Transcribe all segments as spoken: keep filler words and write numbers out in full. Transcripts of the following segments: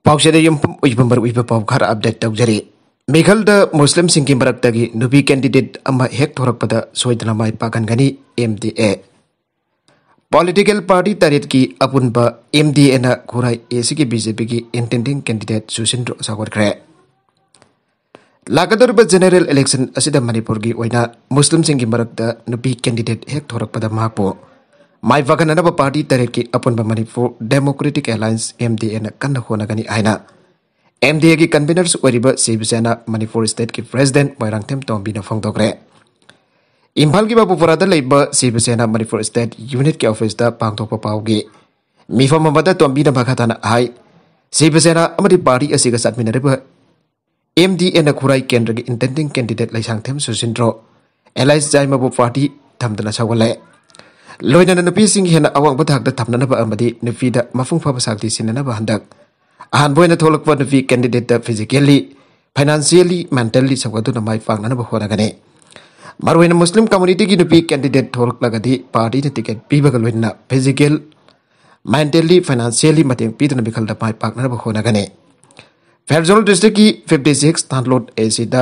ꯄꯥꯎꯆꯦꯗ ꯌꯨꯝꯐꯝ ꯑꯣꯏꯕ ꯃꯔꯨꯑꯣꯏꯕ ꯄꯥꯎ ꯈꯔ ꯑꯞꯗꯦꯠ ꯇꯧꯖꯔꯤ꯫ ꯃꯤꯈꯜꯗ ꯃꯨꯁꯂꯤꯝꯁꯤꯡꯒꯤ ꯃꯔꯛꯇꯒꯤ ꯅꯨꯄꯤ ꯀꯦꯟꯗꯤꯗꯦꯠ ꯑꯃ ꯍꯦꯛ ꯊꯣꯔꯛꯄꯗ ꯁꯣꯏꯗꯅ ꯃꯥꯏ ꯄꯥꯛꯍꯟꯒꯅꯤ ꯑꯦꯝ ꯗꯤ ꯑꯦ꯫ ꯄꯣꯂꯤꯇꯤꯀꯦꯜ ꯄꯥꯔꯇꯤ ꯇꯔꯦꯠꯀꯤ ꯑꯄꯨꯟꯕ ꯑꯦꯝ ꯗꯤ ꯑꯦꯅ ꯈꯨꯔꯥꯏ ꯑꯦ ꯁꯤꯒꯤ ꯕꯤ ꯖꯦ ꯄꯤꯒꯤ ꯏꯟꯇꯦꯟꯗꯤꯡ ꯀꯦꯟꯗꯤꯗꯦꯠ ꯁꯨꯁꯤꯟꯗ꯭ꯔꯣ ꯆꯥꯎꯈꯠꯈ꯭ꯔꯦ꯫ ꯂꯥꯛꯀꯗꯧꯔꯤꯕ ꯖꯦꯅꯦꯔꯦꯜ ꯏꯂꯦꯛꯁꯟ ꯑꯁꯤꯗ ꯃꯅꯤꯄꯨꯔꯒꯤ ꯑꯣꯏꯅ ꯃꯨꯁꯂꯤꯝꯁꯤꯡꯒꯤ ꯃꯔꯛꯇ ꯅꯨꯄꯤ ꯀꯦꯟꯗꯤꯗꯦꯠ ꯍꯦꯛ ꯊꯣꯔꯛꯄꯗ ꯃꯍꯥꯛꯄꯨ ꯃꯥꯏ ꯄꯥꯛꯍꯟꯅꯅꯕ ꯄꯥꯔꯇꯤ ꯇꯔꯦꯠꯀꯤ ꯑꯄꯨꯟꯕ Manipur democratic alliance M D ꯑꯦꯅ ꯀꯟꯅ ꯍꯣꯠꯅꯒꯅꯤ ꯍꯥꯏꯅ ꯑꯦꯝ ꯗꯤ ꯑꯦꯒꯤ ꯀꯟꯚꯤꯅꯔꯁ ꯑꯣꯏꯔꯤꯕ ꯁꯤꯕ ꯁꯦꯅꯥ ꯃꯅꯤꯄꯨꯔ ꯁ꯭ꯇꯦꯠꯀꯤ ꯄ꯭ꯔꯦꯁꯤꯗꯦꯟꯠ ꯃꯣꯏꯔꯥꯡꯊꯦꯝ ꯇꯣꯝꯕꯤꯅ ꯐꯣꯡꯗꯣꯛꯈ꯭ꯔꯦ꯫ ꯏꯝꯐꯥꯜꯒꯤ ꯕꯥꯕꯨꯄꯨꯔꯥꯗ ꯂꯩꯕ ꯁꯤꯕ ꯁꯦꯅꯥ ꯃꯅꯤꯄꯨꯔ ꯁ꯭ꯇꯦꯠ ꯌꯨꯅꯤꯠꯀꯤ ꯑꯣꯐꯤꯁꯇ ꯄꯥꯡꯊꯣꯛꯄ ꯄꯥꯎꯒꯤ ꯃꯤꯐꯝ ꯑꯃꯗ ꯇꯣꯝꯕꯤꯅ ꯃꯈꯥ ꯇꯥꯅ ꯍꯥꯏ, ꯁꯤꯕ ꯁꯦꯅꯥ ꯑꯃꯗꯤ ꯄꯥꯔꯇꯤ ꯑꯁꯤꯒ ꯆꯠꯃꯤꯟꯅꯔꯤꯕ ꯑꯦꯝ ꯗꯤ ꯑꯦꯅ ꯈꯨꯔꯥꯏ ꯀꯦꯟꯗ꯭ꯔꯒꯤ intending candidate Leishangthem ꯁꯨꯁꯤꯟꯗ꯭ꯔꯣ alias ꯖꯥꯏꯃꯕꯨ party ꯊꯝꯗꯅ ꯁꯧꯒꯠꯂꯦ꯫ ꯂꯣꯏꯅꯅ ꯅꯨꯄꯤꯁꯤꯡ ꯍꯦꯟꯅ ꯑꯋꯥꯡꯕ ꯊꯥꯛꯇ ꯊꯝꯅꯅꯕ ꯑꯃꯗꯤ ꯅꯨꯄꯤꯗ ꯃꯄꯨꯡ ꯐꯥꯕ ꯁꯛꯇꯤ ꯁꯤꯟꯅꯅꯕ ꯍꯟꯗꯛ ꯑꯍꯥꯟꯕ ꯑꯣꯏꯅ ꯊꯣꯛꯂꯛꯄ ꯅꯨꯄꯤ ꯀꯦꯟꯗꯤꯗꯦꯠꯇ ꯐꯤꯖꯤꯀꯦꯜꯂꯤ, ꯐꯥꯏꯅꯥꯟꯁꯤꯌꯦꯜꯂꯤ, ꯃꯦꯟꯇꯦꯜꯂꯤ ꯁꯧꯒꯠꯇꯨꯅ ꯃꯥꯏ ꯄꯥꯛꯅꯅꯕ ꯍꯣꯠꯅꯒꯅꯤ꯫ ꯃꯔꯨꯑꯣꯏꯅ ꯃꯨꯁꯂꯤꯝ ꯀꯝꯃꯨꯅꯤꯇꯤꯒꯤ ꯅꯨꯄꯤ ꯀꯦꯟꯗꯤꯗꯦꯠ ꯊꯣꯛꯂꯛꯂꯒꯗꯤ ꯄꯥꯔꯇꯤꯅ ꯇꯤꯀꯦꯠ ꯄꯤꯕꯒ ꯂꯣꯏꯅꯅ ꯐꯤꯖꯤꯀꯦꯜ, ꯃꯦꯟꯇꯦꯜꯂꯤ, ꯐꯥꯏꯅꯥꯟꯁꯤꯌꯦꯜꯂꯤ ꯃꯇꯦꯡ ꯄꯤꯗꯨꯅ ꯃꯤꯈꯜꯗ ꯃꯥꯏ ꯄꯥꯛꯅꯅꯕ ꯍꯣꯠꯅꯒꯅꯤ꯫ ꯐꯦꯔꯖꯣꯜ ꯗꯤꯁꯇ꯭ꯔꯤꯛꯀꯤ ꯐꯤꯐꯇꯤ ꯁꯤꯛꯁ ꯊꯥꯟꯂꯣꯠ ꯑꯦ ꯁꯤꯗ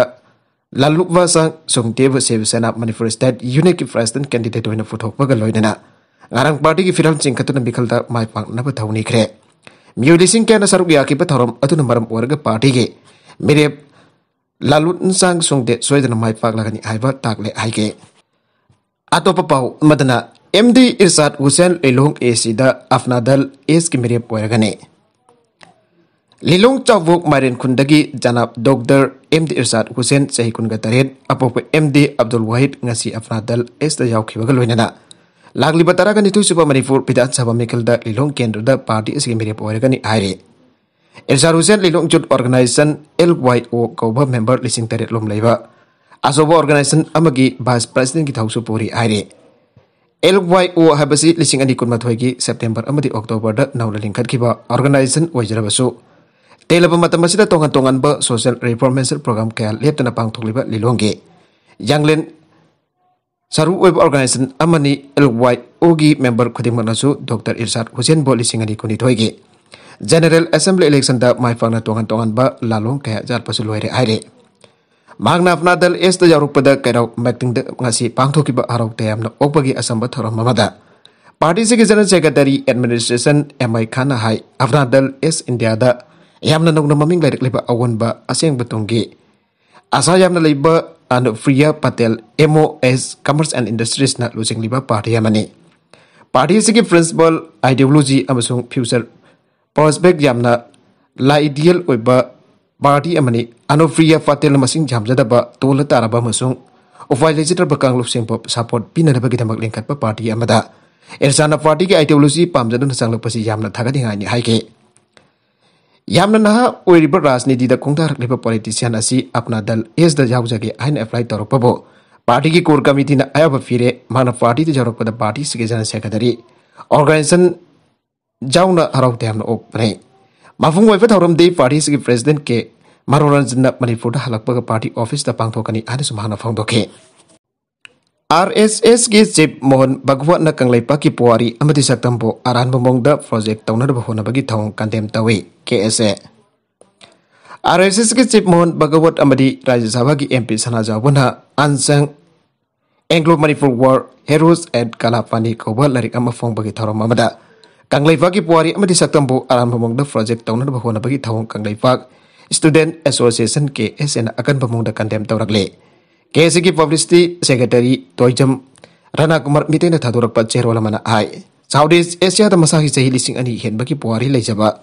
ꯂꯥꯂꯨꯛꯋꯥꯁꯥꯡ ꯁꯨꯡꯗꯦꯕ ꯁꯤꯕ ꯁꯦꯅꯥ ꯃꯅꯤꯄꯨꯔ ꯁ꯭ꯇꯦꯠ ꯌꯨꯅꯤꯠꯀꯤ ꯄ꯭ꯔꯦꯁꯤꯗꯦꯟꯠ ꯀꯦꯟꯗꯤꯗꯦꯠ ꯑꯣꯏꯅ ꯄꯨꯊꯣꯛꯄꯒ ꯂꯣꯏꯅꯅ ꯉꯔꯥꯡ ꯄꯥꯔꯇꯤꯒꯤ ꯐꯤꯔꯥꯜ ꯆꯤꯡꯈꯠꯇꯨꯅ ꯃꯤꯈꯜꯗ ꯃꯥꯏ ꯄꯥꯛꯅꯅꯕ ꯊꯧꯅꯤꯈ꯭ꯔꯦ꯫ ꯃꯤꯑꯣꯏ ꯂꯤꯁꯤꯡ ꯀꯌꯥꯅ ꯁꯔꯨꯛ ꯌꯥꯈꯤꯕ ꯊꯧꯔꯝ ꯑꯗꯨꯅ ꯃꯔꯝ ꯑꯣꯏꯔꯒ ꯄꯥꯔꯇꯤꯒꯤ ꯃꯤꯔꯦꯞ ꯂꯥꯂꯨꯠꯁꯥꯡ ꯁꯨꯡꯗꯦ ꯁꯣꯏꯗꯅ ꯃꯥꯏ ꯄꯥꯛꯂꯒꯅꯤ ꯍꯥꯏꯕ ꯇꯥꯛꯂꯦ ꯍꯥꯏꯈꯤ꯫ ꯑꯇꯣꯞꯄ ꯄꯥꯎ ꯑꯃꯗꯅ ꯑꯦꯝ ꯗꯤ ꯏꯔꯁꯥꯗ ꯍꯨꯁꯦꯟ ꯂꯤꯂꯣꯡ ꯑꯦ ꯁꯤꯗ ꯑꯐꯅꯥꯗꯜ ꯑꯦꯁꯀꯤ ꯃꯤꯔꯦꯞ ꯑꯣꯏꯔꯒꯅꯤ꯫ ꯂꯤꯂꯣꯡ ꯆꯥꯎꯕꯣꯛ ꯃꯥꯏꯔꯦꯟ ꯈꯨꯟꯗꯒꯤ ꯖꯅꯥꯕ ꯗꯣꯛꯇꯔ ꯑꯦꯝ ꯗꯤ ꯏꯔꯁꯥꯗ ꯍꯨꯁꯦꯟ ꯆꯍꯤ ꯀꯨꯟꯒ ꯇꯔꯦꯠ, ꯑꯄꯣꯛꯄ ꯑꯦꯝ ꯗꯤ ꯑꯕꯗꯨꯜ ꯋꯥꯍꯤꯗ ꯉꯁꯤ ꯑꯐꯅꯥꯗꯜ ꯑꯦꯁꯇ ꯌꯥꯎꯈꯤꯕꯒ ꯂꯣꯏꯅꯅ ꯂꯥꯛꯂꯤꯕ ꯇꯔꯥꯒ ꯅꯤꯊꯣꯏ ꯁꯨꯕ ꯃꯅꯤꯄꯨꯔ ꯕꯤꯙꯥꯟ ꯁꯚꯥ ꯃꯤꯈꯜꯗ ꯂꯤꯂꯣꯡ ꯀꯦꯟꯗ꯭ꯔꯗ ꯄꯥꯔꯇꯤ ꯑꯁꯤꯒꯤ ꯃꯤꯔꯦꯞ ꯑꯣꯏꯔꯒꯅꯤ ꯍꯥꯏꯔꯤ꯫ ꯏꯔꯁꯥꯗ ꯍꯨꯁꯦꯟ ꯂꯤꯂꯣꯡ ꯌꯨꯠ ꯑꯣꯔꯒꯅꯥꯏꯖꯦꯁꯟ, ꯑꯦꯜ ꯋꯥꯏ ꯑꯣ, ꯀꯧꯕ ꯃꯦꯝꯕꯔ ꯂꯤꯁꯤꯡ ꯇꯔꯦꯠ ꯂꯣꯝ ꯂꯩꯕ ꯑꯆꯧꯕ ꯑꯣꯔꯒꯅꯥꯏꯖꯦꯁꯟ ꯑꯃꯒꯤ ꯚꯥꯏꯁ ꯄ꯭ꯔꯦꯁꯤꯗꯦꯟꯠꯀꯤ ꯊꯧꯁꯨ ꯄꯨꯔꯤ ꯍꯥꯏꯔꯤ꯫ ꯑꯦꯜ ꯋꯥꯏ ꯑꯣ ꯍꯥꯏꯕꯁꯤ ꯂꯤꯁꯤꯡ ꯑꯅꯤ ꯀꯨꯟꯃꯥꯊꯣꯏꯒꯤ ꯁꯦꯞꯇꯦꯝꯕꯔ ꯑꯃꯗꯤ ꯑꯣꯛꯇꯣꯕꯔꯗ ꯅꯧꯅ ꯂꯤꯡꯈꯠꯈꯤꯕ ꯑꯣꯔꯒꯅꯥꯏꯖꯦꯁꯟ ꯑꯣꯏꯖꯔꯕꯁꯨ, ꯇꯦꯜꯂꯕ ꯃꯇꯝ ꯑꯁꯤꯗ ꯇꯣꯉꯥꯟ ꯇꯣꯉꯥꯟꯕ ꯁꯣꯁꯤꯌꯦꯜ ꯔꯤꯐꯣꯔꯃꯦꯁꯟ ꯄ꯭ꯔꯣꯒ꯭ꯔꯥꯝ ꯀꯌꯥ ꯂꯦꯞꯇꯅ ꯄꯥꯡꯊꯣꯛꯂꯤꯕ ꯂꯤꯂꯣꯡꯒꯤ ꯌꯥꯡꯂꯦꯟ ꯁꯔꯨ ꯑꯣꯏꯕ ꯑꯣꯔꯒꯅꯥꯏꯖꯦꯁꯟ ꯑꯃꯅꯤ꯫ ꯑꯦꯜ ꯋꯥꯏ ꯑꯣꯒꯤ ꯃꯦꯝꯕꯔ ꯈꯨꯗꯤꯡꯃꯛꯅꯁꯨ ꯗꯣꯛꯇꯔ ꯏꯔꯁꯥꯗ ꯍꯨꯁꯦꯟꯕꯨ ꯂꯤꯁꯤꯡ ꯑꯅꯤ ꯀꯨꯟꯅꯤꯊꯣꯏꯒꯤ General Assembly election ꯗ ꯃꯥꯏ ꯄꯥꯛꯅ ꯇꯣꯉꯥꯟ ꯇꯣꯉꯥꯟꯕ ꯂꯥꯂꯣꯡ ꯀꯌꯥ ꯌꯥꯠꯄꯁꯨ ꯂꯣꯏꯔꯦ ꯍꯥꯏꯔꯦ꯫ ꯃꯍꯥꯛꯅ ꯑꯞꯅꯥ ꯗꯜ ꯑꯦꯁꯇ ꯌꯥꯎꯔꯛꯄꯗ ꯀꯩꯔꯥꯎ ꯃꯦꯛꯇꯤꯡꯗ ꯉꯁꯤ ꯄꯥꯡꯊꯣꯛꯈꯤꯕ ꯍꯔꯥꯎ ꯇꯌꯥꯝꯅ ꯑꯣꯛꯄꯒꯤ ꯑꯆꯝꯕ ꯊꯧꯔꯝ ꯑꯃꯗ ꯄꯥꯔꯇꯤꯁꯤꯒꯤ General Secretary Administration ꯑꯦꯝ ꯑꯥꯏ ꯈꯥꯟꯅ ꯍꯥꯏ, ꯑꯞꯅꯥ ꯗꯜ ꯑꯦꯁ ꯏꯟꯗꯤꯌꯥꯗ ꯌꯥꯝꯅ ꯅꯧꯅ ꯃꯃꯤꯡ ꯂꯩꯔꯛꯂꯤꯕ ꯑꯑꯣꯟꯕ ꯑꯁꯦꯡꯕ ꯇꯨꯡꯒꯤ ꯑꯁꯥ ꯌꯥꯝꯅ ꯂꯩꯕ ꯑꯅꯨꯄ꯭ꯔꯤꯌꯥ Patel, M O S, Commerce and Industries ꯅ ꯂꯨꯆꯤꯡꯂꯤꯕ ꯄꯥꯔꯇꯤ ꯑꯃꯅꯤ꯫ ꯄꯥꯔꯇꯤ ꯑꯁꯤꯒꯤ principle, ideology ꯑꯃꯁꯨꯡ future prospect ꯌꯥꯝꯅ ideal ꯑꯣꯏꯕ ꯄꯥꯔꯇꯤ ꯑꯃꯅꯤ꯫ ꯑꯅꯨꯄ꯭ꯔꯤꯌꯥ ꯄꯇꯦꯜꯅ ꯃꯁꯤꯡ ꯌꯥꯝꯖꯗꯕ, ꯇꯣꯜꯂ ꯇꯥꯔꯕ ꯑꯃꯁꯨꯡ ꯎꯄꯥꯏ ꯂꯩꯖꯗ꯭ꯔꯕ ꯀꯥꯡꯂꯨꯞꯁꯤꯡꯕꯨ support ꯄꯤꯅꯅꯕꯒꯤꯗꯃꯛ ꯂꯤꯡꯈꯠꯄ ꯄꯥꯔꯇꯤ ꯑꯃꯗ ꯏꯔꯁꯥꯅ ꯄꯥꯔꯇꯤꯒꯤ ideology ꯄꯥꯝꯖꯗꯨꯅ ꯆꯪꯂꯛꯄꯁꯤ ꯌꯥꯝꯅ ꯊꯥꯒꯠꯅꯤꯡꯉꯥꯏꯅꯤ ꯍꯥꯏꯈꯤ꯫ ꯌꯥꯝꯅ ꯅꯍꯥ ꯑꯣꯏꯔꯤꯕ ꯔꯥꯖꯅꯤꯇꯤꯗ ꯈꯣꯡꯗꯥꯔꯛꯂꯤꯕ politician ꯑꯁꯤ ꯑꯞꯅꯥ ꯗꯜ ꯑꯦꯁꯇ ꯌꯥꯎꯖꯒꯦ ꯍꯥꯏꯅ apply ꯇꯧꯔꯛꯄꯕꯨ ꯄꯥꯔꯇꯤꯒꯤ core committee ꯅ ꯑꯌꯥꯕ ꯄꯤꯔꯦ꯫ ꯃꯍꯥꯛꯅ ꯄꯥꯔꯇꯤꯗ ꯌꯥꯎꯔꯛꯄꯗ ꯄꯥꯔꯇꯤꯁꯤꯒꯤ General Secretary, organization ꯌꯥꯎꯅ ꯍꯔꯥꯎ ꯇꯌꯥꯝꯅ ꯑꯣꯛꯄꯅꯤ꯫ ꯃꯄꯨꯡ ꯑꯣꯏꯕ ꯊꯧꯔꯝꯗꯤ ꯄꯥꯔꯇꯤꯁꯤꯒꯤ President ꯀꯦ ꯃꯅꯣꯔꯟꯖꯟꯅ ꯃꯅꯤꯄꯨꯔꯗ ꯍꯜꯂꯛꯄꯒ ꯄꯥꯔꯇꯤ ꯑꯣꯐꯤꯁꯇ ꯄꯥꯡꯊꯣꯛꯀꯅꯤ ꯍꯥꯏꯅꯁꯨ ꯃꯍꯥꯛꯅ ꯐꯣꯡꯗꯣꯛꯈꯤ꯫ ꯑꯥꯔ ꯑꯦꯁ ꯑꯦꯁꯀꯤ Chief ꯃꯣꯍꯟ ꯚꯒꯋꯠꯅ ꯀꯪꯂꯩꯄꯥꯛꯀꯤ ꯄꯨꯋꯥꯔꯤ ꯑꯃꯗꯤ ꯁꯛꯇꯝꯕꯨ ꯑꯔꯥꯟꯕ ꯃꯑꯣꯡꯗ project ꯇꯧꯅꯅꯕ ꯍꯣꯠꯅꯕꯒꯤ ꯊꯧꯑꯣꯡ condemn ꯇꯧꯏ, ꯀꯦ ꯑꯦꯁ ꯑꯦ꯫ ꯑꯥꯔ ꯑꯦꯁ ꯑꯦꯁꯀꯤ Chief ꯃꯣꯍꯟ ꯚꯒꯋꯠ ꯑꯃꯗꯤ ꯔꯥꯖ꯭ꯌ ꯁꯚꯥꯒꯤ M P ꯁꯅꯥꯖꯥꯎꯕꯅ Unsung Anglo Manipur War Heroes and Kalapani ꯀꯧꯕ ꯂꯥꯏꯔꯤꯛ ꯑꯃ ꯐꯣꯡꯕꯒꯤ ꯊꯧꯔꯝ ꯑꯃꯗ ꯀꯪꯂꯩꯄꯥꯛꯀꯤ ꯄꯨꯋꯥꯔꯤ ꯑꯃꯗꯤ ꯁꯛꯇꯝꯕꯨ ꯑꯔꯥꯟꯕ ꯃꯑꯣꯡꯗ project ꯇꯧꯅꯅꯕ ꯍꯣꯠꯅꯕꯒꯤ ꯊꯧꯑꯣꯡ ꯀꯪꯂꯩꯄꯥꯛ Student Association, ꯀꯦ ꯑꯦꯁ ꯑꯦꯅ ꯑꯀꯟꯕ ꯃꯑꯣꯡꯗ condemn ꯇꯧꯔꯛꯂꯦ꯫ ꯀꯦ ꯑꯦꯁ ꯑꯦꯒꯤ publicity secretary ꯇꯣꯏꯖꯝ ꯔꯅꯥꯀꯨꯃꯥꯔ ꯃꯤꯇꯩꯅ ꯊꯥꯗꯣꯔꯛꯄ ꯆꯦꯔꯣꯜ ꯑꯃꯅ ꯍꯥꯏ, South East Asiaꯗ ꯃꯁꯥꯒꯤ ꯆꯍꯤ ꯂꯤꯁꯤꯡ ꯑꯅꯤ ꯍꯦꯟꯕꯒꯤ ꯄꯨꯋꯥꯔꯤ ꯂꯩꯖꯕ